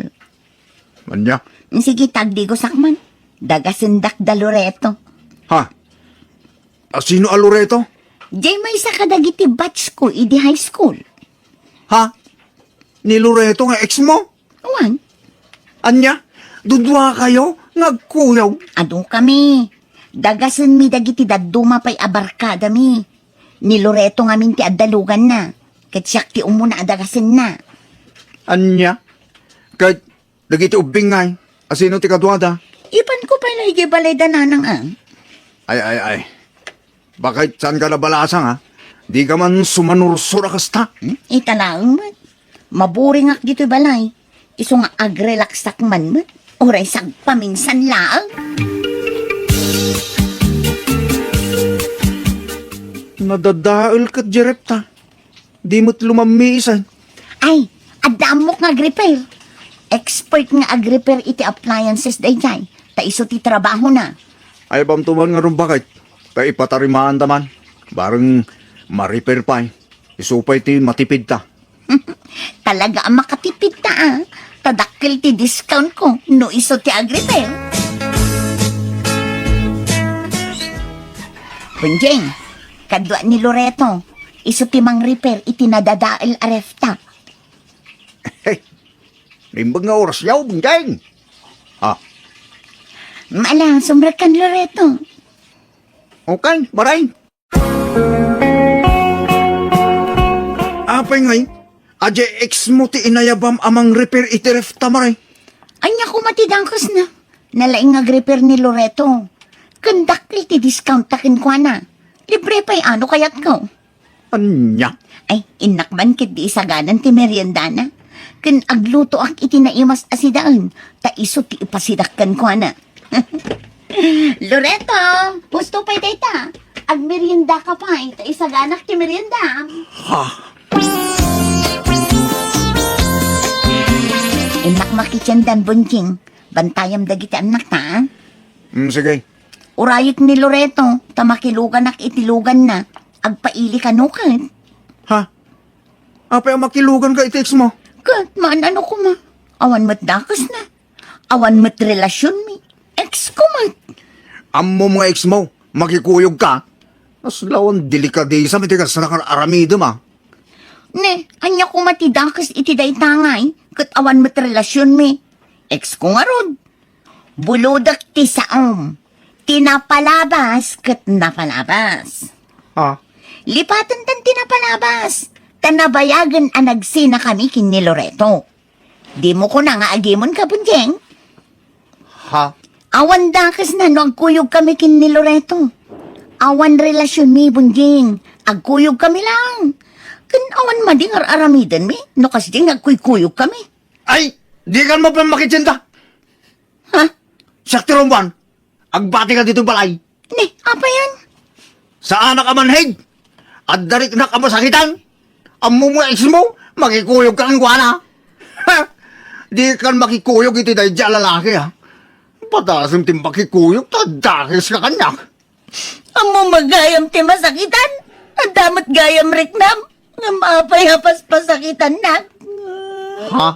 Ania? Sige, tagdigosak man. Dagasendak da Loreto. Ha? Asino a Loreto? Diay maysa kadagiti batchko idi high school. Ha? Ni Loreto nga ex mo? Wen. Ania? Duduakayo nga agkuyog? Adu kami. Dagasenmi dagiti dadduma pay a barkadami. Ni Loreto ngamin ti adda luganna. Ket siak ti umuna a dagasenna. Ania? Ket dagiti ubbing ngay, asino ti kaduada? Ipanko pay la idiay balayda, Nanang, a. Ay, ay, ay. Baket saanka nabalasang, a? Dika man sumanursor a kasta? Hmm? Ita laeng met. Maburingak ditoy balay. Isu nga agrelaksak man met. Uray sagpaminsan laeng. Nadadael ket di repta. Di met lumammiisan. Ay, adda ammok nga agrepair. Expert nga agrepair iti appliances daydiay. Ta isu ti trabahona. Ay, bamto man ngarud, baket. Ta ipatarimaanta man. Bareng ma-repair pay. Isu pay ti matipidta. Talaga a makatipidta, a. Ta dakkel ti discount ko no isu ti agrepair. Bonjing, kadua ni Loreto. Isu ti mang-repair iti nadadael a refta. Hey, naimbag nga oras yaw, Bonjing. Ah. Mala, sumrekkan, Loreto. Okay, baray. Apay ngay, adiay ex mo ti inayabam a mang-repair iti refta, Mare? Ania koma ti dakesna? Nalaing nga agrepair ni Loreto. Ken dakkel ti discount ta kenkuana. Libre pay a no kayatko. Ania? Ay, innak man ketdi isaganan ti meriendana. Ken aglutoak iti naimas a sidaen, ta isu ti ipasidak kenkuana. Loreto, husto pay dayta. Agmeriendaka pay, ta isaganak ti meriendam. Ha? Innak makitiendan, Bonjing. Bantayam dagiti annakta, a? Mm, sige. Urayek ni Loreto, ta makiluganak iti luganna. Agpaili kano ket. Ha? Apay a makiluganka iti ex mo? Ket, maan-ano koma? Awan met dakesna. Awan met relasionmi. Ex ko met. Ammom nga ex mo, makikuyogka. Kasla awan delikadesam iti kasla nga aramidem, a. Ne, ania koma ti dakes iti dayta ngay, ket awan met relasionmi. Ex ko ngarud. Bulodek ti saom. Ti napalabas ket napalabas. Ah. Lipatentan ti napalabas. Ta nabayagen a nagsinakami ken ni Loreto. Dimo kuna nga agimonka, Bonjing? Ha? Awan dakesna no agkuyogkami ken ni Loreto. Awan relasionmi, Bonjing. Agkuyogkami laeng. Ken awan madi nga ar-aramidenmi no kasdi nga agkuykuyogkami. Ay, dikan met makitienda. Ha? Siak ti rummuar. Agbatika ditoy balay. Ne, apayan? Saanak a manhid. Adda riknak a masakitan. Ammom nga ex mo, makikuyogka kenkuana. Ha? Dikan makikuyog iti daydiay a lalaki, a. Padasem ti makikuyog, ta dakeska kaniak. Ammom met gayam ti masakitan. Adda met gayam riknam. Ngem apay a paspasakitannak? Ha?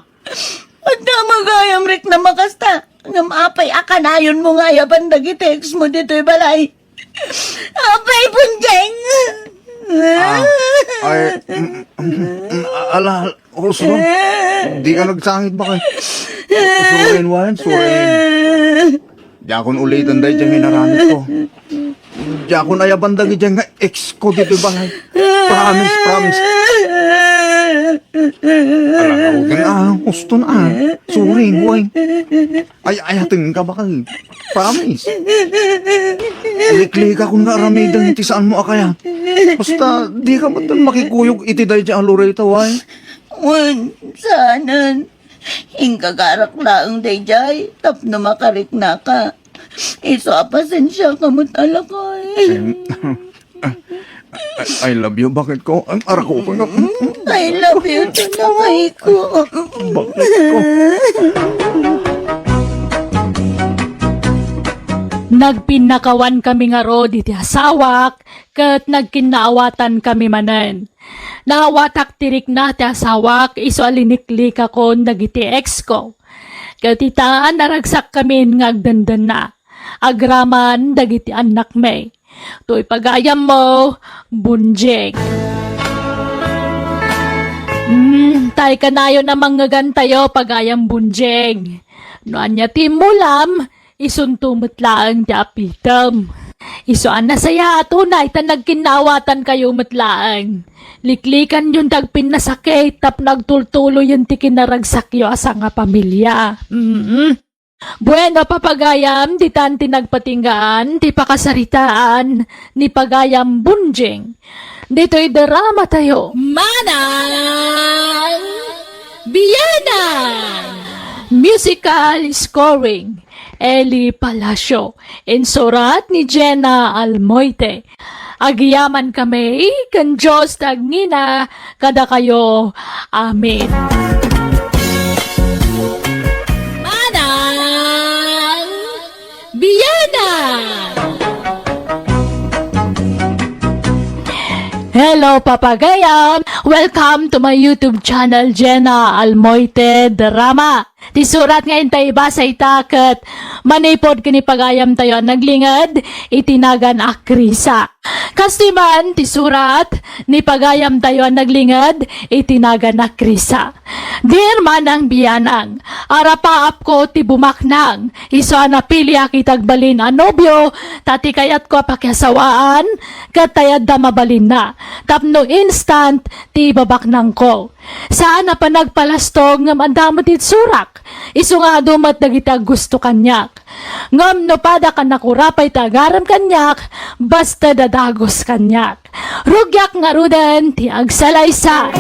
Adda met gayam riknam a kasta. Ngem apay a kanayonmo nga ayaban dagiti ex mo ditoy balay? Apay, Bonjing! Ah, ay, mm, mm, mm, ala, ala, Ursula, dika nagsangit ba kay? Ursula, Wayne, sorry. Diakon uliten daydiay nga inaramidko. Diakon ayaban dagiti nga ex ko ditoy balay. Promise, promise. Ala, husto na, a. Sorry, Wayne. Ay, ayatenka ba kay? Promise. Liklikakon nga aramiden ti saanmo a kayat. Basta, dika met makikuyog iti daydiay a Loreto, ay. Wen, saanen. Inggagarak laeng daydiay tapno makariknaka. Isu a pasensiaka met a lakay. Em, I, I love you, baketko. Em, arako pa nga. I love you too, lakayko. Baketko. Nagpinnakawan kami ngarud iti asawak, ket nagkinnaawatan kami manen. Naawatak ti rikna ti asawak isu a liniklikakon dagiti ex ko. Ket ita, naragsak kamin nga agdendenna. Agraman dagiti annakmi. Toy pagayammo, Bonjing. Mm, tay kanayon a mangngegantayo, pagayam Bonjing. No ania ti immulam, isunto met laeng ti apitem. Isu a nasayaat unay ta nagkinnaawatankayo met laeng. Liklikanyon ti agpinnasakit tapno agtultuloyen ti kinaragsakyo a sangapamilia. Mm. Bueno, papagayam, ditan ti nagpatinggaan ti pakasaritaan ni pagayam Bonjing. Ditoy drama tayo. Manang Bianang! Musical scoring, Eli Palacio. Insurat ni Jenna Almoite. Agyamankami ken Dios ti agnina kadakayo. Amen. Manang Bianang! Hello, papagayam! Welcome to my YouTube channel, Jenna Almoite Drama. Ti surat nga intay ibasa ita ket manipud ken ni pagayamtayo a naglinged iti nagan a Krisa. Kastoy man ti surat ni pagayamtayo a naglinged iti nagan a Krisa. Dear Manang Bianang, arapaapko ti bumaknang, isu a napiliak iti agbalin a nobio, ta ti kayatko a pakiasawaan, ket tay adda mabalinna, tapno instant ti ibabaknangko. Saan a panagpalastog ngem adda met iti surak, isu nga adu met dagiti aggusto kaniak. Ngem no padak a nakurapay ti agarem kaniak, basta dadagus kaniak. Rugiak ngaruden ti agsalaysay.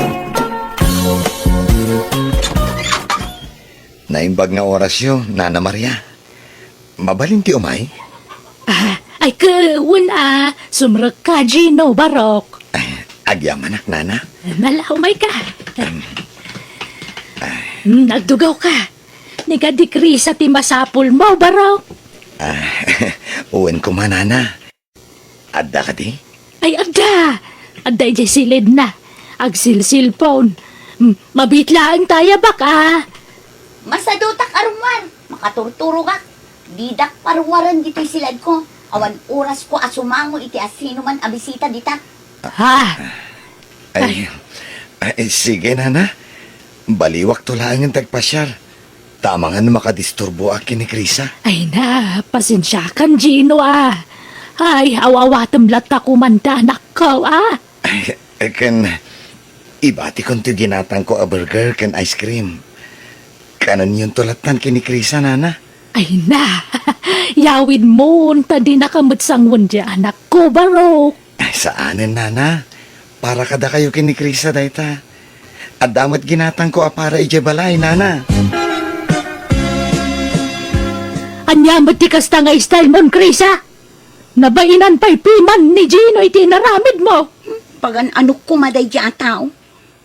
Naimbag nga orasyo, Nana Maria. Mabalin ti umay? Ah, ay, wen a, sumrekka, Gino, Barok. Ay, agyamanak, Nana. Ala, umayka. Mm, agdugaw ka. Ni kadi Krisa ti masapulmo, barok? Ah, wen koma, nana. Adda kadi? Ay, adda! Adda idiay silidna. Agsilsilpon. Hmm, mabiit laeng ta, baka. Masadutak a rummuar. Makaturturogak. Didak parummuaren ditoy siledko. Awan orasko a sumango iti asinoman a bisita dita. Ha? Ay, ay, sige, nana. Baliwakto laengen ti agpasiar. Ta amangan no makadisturboak ken ni Krisa. Ay na, pasensiakan, Gino, a. Ay, aw-awatem latta koma ti anakko, a. Ay, ken ibatikon ti ginatangko a burger ken ice cream. Kanenyon to lattan ken ni Krisa, nana. Ay na, yawidmon, ta dinaka met sangoen diay anakko, barok. Ay, saanen, nana. Para kadakayo ken ni Krisa dayta. Adda met ginatangko a para idiay balay, nana. Ania met ti kasta nga style mon, Krisa? Nabainan pay piman ni Gino iti inaramidmo. Pagan-anok koma daydiay a tao.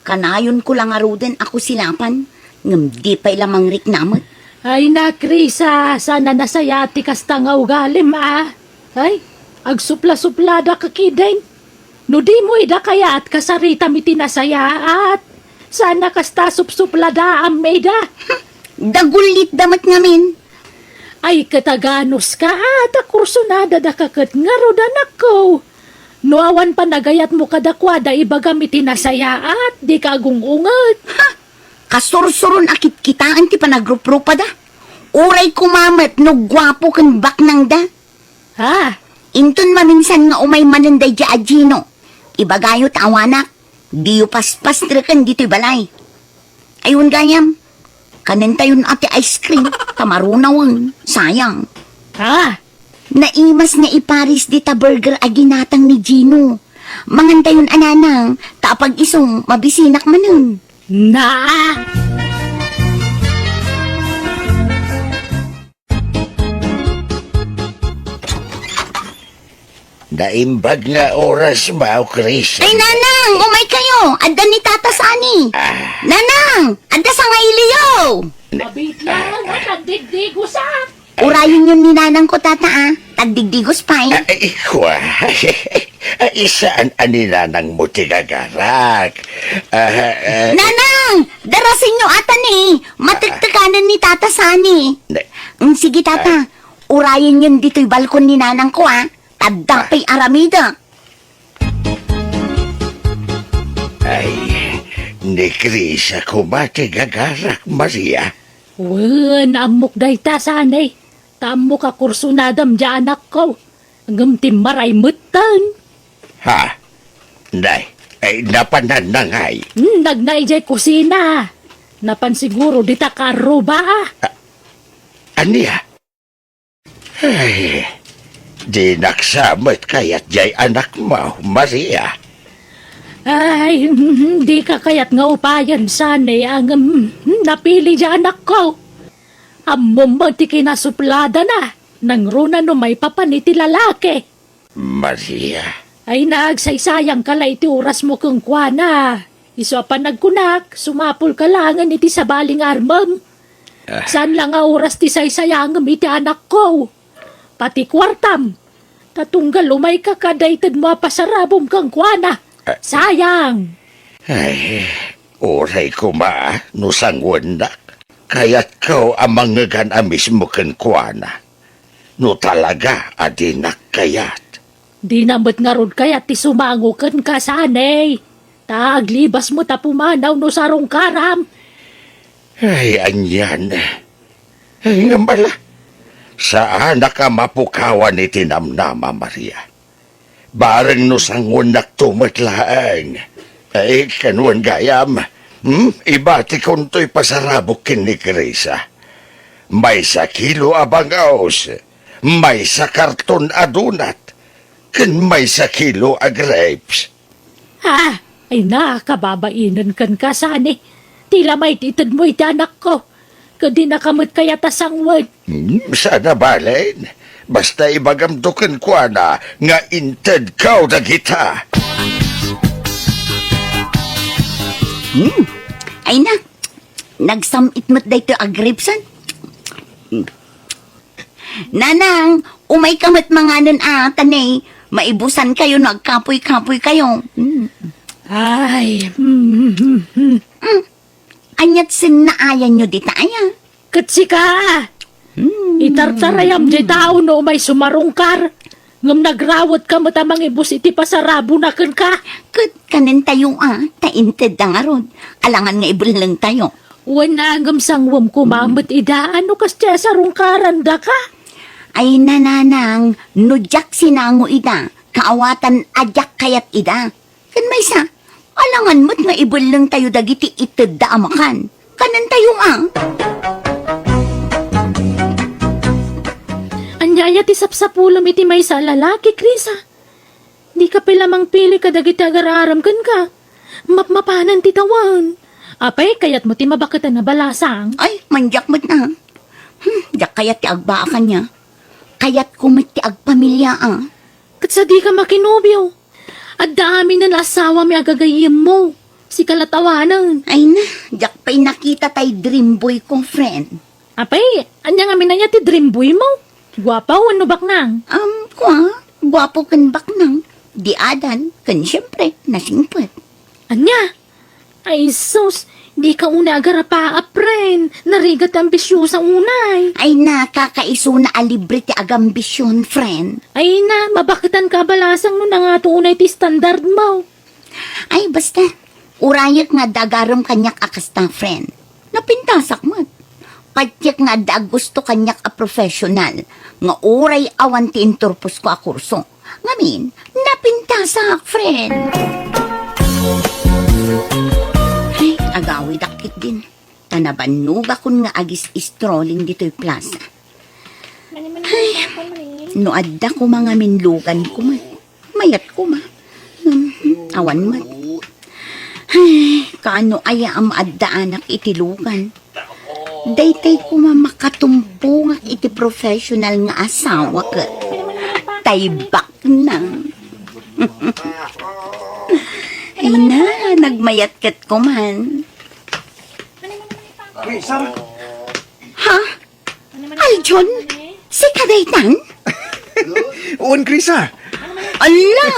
Kanayonko la ngaruden a kusilapan, ngem di pay la mangrikna met. Ay na, Krisa, saan a nasayaat ti kasta nga ugalim, a. Ay, agsuplasupladaka ketdin. No dimo ida kayat, kasaritam iti nasayaat. Saan a kasta supsupladaam ida. Dagullitda met ngamin. Ay, ket aganuska, a, ta kursunadadaka ket ngarud, anakko. No awan panagayatmo kadakuada, ibagam iti nasayaat, dika agung-unget. Ha? Kasursuron a kitkitaen ti panagruprupada. Uray koma met no guapo ken baknangda. Ha? Inton maminsan nga umay manen daydiay a Gino, ibagayo ta awanak, diyo paspastreken ditoy balay. Ay, wen gayam, kanentayon a ti ice cream, ta marunawen, sayang. Ha? Naimas nga iparis dita burger a ginatang ni Gino. Mangantayon a, nanang, ta apag-isu, mabisinak manen. Naa! Naimbag nga oras, Mao Chris. Ay, nanang, umay kayo. Adda ni Tata Sani. Ah. Nanang, adda sangailiyo. Mabit lang, at nagdigdigosak. Urayenyon ni nanangko, tata, a. Tagdigdigos pay. Ay, kua. Ay, saan a ni nanangmo ti gagarak? Ah, ah. Nanang! Darasenyo ata ni. Matektekanen ni Tata Sani. Ne- Mm, sige, tata. Ah. Urayenyon ditoy balkon ni nanangko, a. Tadda pay aramidek. Ay, ni Krisa koma ti gagarak, Maria. Wen, ammok dayta, Sani. Ta ammok a kursunadam diay anakko. Ngem timmaray metten. Ha? Nay, ay, napananna ngay? Hmm, nagna idiay kusina. Napan siguro dita kaarruba, a. A-, ania? Ay, dinak sa met kayat diay anakmo, Maria. Ay, dika kayat nga upayen, Sani, ngem napili diay anakko. Ammom met ti kinasupladana, nangruna no maipapan iti lalaki. Maria. Ay, nagsaysayangka la iti orasmo kenkuana. Isu a panagkunak, sumapulka laengen iti sabali nga armem. Ah. Saan la nga oras ti saysayangem iti anakko? Pati kuartam. Ta tunggal umayka kada itedmo a pasarabom kenkuana. Ah. Sayang! Ay, uray koma no sangoennak. Kayatko a mangngegan a mismo kenkuana. No talaga a dinak kayat. Dina met ngarud kayat ti sumango kenka, Sani. Ta aglibas met a pumanaw no sarungkaram. Ay, anian. Ay, ngem ala. Saanak a mapukawan iti namnama, Maria. Bareng no sangoennakto met laeng. Ay, ken wen gayam, hmm? Ibatikon toy pasarabok ken ni Krisa. Maysa kilo a bang-os, maysa karton a donut, ken maysa kilo a grapes. Ah, ay na, kababainen kenka, Sani. Ti la maititedmo iti anakko. Ket dinaka met kayat a sangoen. Hmm, saan a balen. Basta ibagamto kenkuana nga intedko dagita. Hmm. Ay na, nagsam-it met daytoy a grapes, an? Nanang, umayka met manganen a, ta ne, maibusankayo no agkapoykapoykayo. Hmm. Ay, mm, mm, mm. Hmm. Aniat sennaayanyo dita aya? Ket sika, hmm, itartarayam ti tao no umay sumarungkar, ngem nagrawetka met a mangibus iti pasarabona kenka. Ket kanentayo a, ta intedda ngarud, alangan nga ibellengtayo. Wen a, ngem sangwem koma met ida, no kasdiay a sarungkarandaka? Ay, nanang, no diak sinango ida, kaawatan a diak kayat ida. Ken maysa, alangan met nga ibellengtayo dagiti itedda a makan. Kanentayo a. Ania aya ti sapsapulem iti maysa a lalaki, Krisa? Dika pay la mangpili kadagiti agar-arem kenka. Mapmapanen ti tawen. Apay, kayatmo ti mabaketan a balasang? Ay, mandiak met na. Hmm, diak kayat ti agbaa kaniak. Kayatko met ti agpamilia a. Ket sadika makinobio. Adda amin a asawami a gagayyemmo. Sika la't awanen. Ay na, diak pay nakita tay dream boy ko, friend. Apay, ania ngamin aya ti dream boy mo? Guapo wenno baknang? Um, kua, guapo ken baknang. Diadan, ken siyempre, nasingpet. Ania? Ay, sus, dika unay agarapa, friend. Narigat ti ambisiosa unay. Ay na, kakaisuna a libre ti agambision, friend. Ay na, mabaketanka a balasang no nangato unay ti standard mo. Ay, basta, urayek nga adda agarem kaniak a kasta, friend. Napintasak met. Patiek nga adda aggusto kaniak a professional, nga uray awan ti inturposko a kurso. Ngamin, napintasak, friend. Ay, agawidak ketdin. Ta nabannogakon nga agis-strolling ditoy plaza. Ay, no adda koma ngamin lugan koma. Mayat koma. Hmm, awan met. Ay, kaano aya a maaddaanak iti lugan? Daytay koma makatumbongak iti professional nga asawa ket tay baknang. Ay na, nagmayat ket koman. Ha? Aljon, sika daytan? Wen, Krisa. Ala,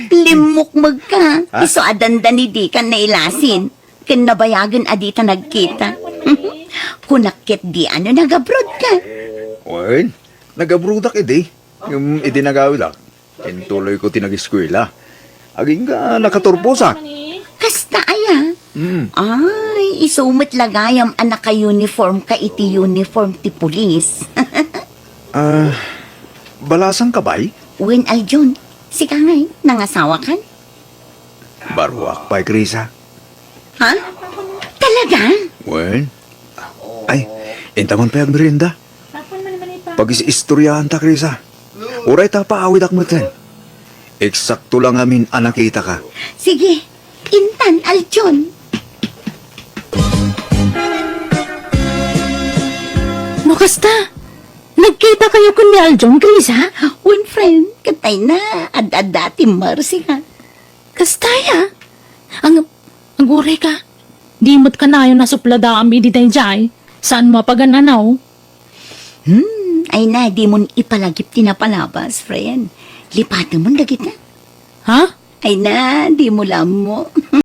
limmukmeg ka. Ha? Isu a dandani dikan nailasin. Ken nabayagen a dita nagkita. Kunak ketdi a no nag-abroad ka. Wen, nag-abroadak idi. Ngem idi nagawidak, intuloyko ti nag-eskuela. Agingga nakaturposak. Kasta aya? Mm. Ay, isu met la gayam a naka-uniform ka iti uniform ti pulis. Ah, balasang ka bay? Wen, Aljon. Sika ngay, nangasawa kan? Baruak pay, Krisa. Ha? Talaga? Wen? Ay, inta man pay agmerienda. Pagis-istoryaanta, Krisa. Uray ta paawidak metten. Eksakto la ngamin a nakitaka. Sige, intan, Aljon. No kasta, nagkita kayo kun ni Aljon, Krisa? Wen, friend, ket ay na, ad-adda ti Mercy nga. Kasta aya? Ang, aguray ka. Di met kanayon a supladam idi daydiay. Saan mo a pagan-anaw? Hmm, ay na, di mon ipalagip ti napalabas, friend. Lipatemon dagita. Ha? Ay na, di mo la ammo.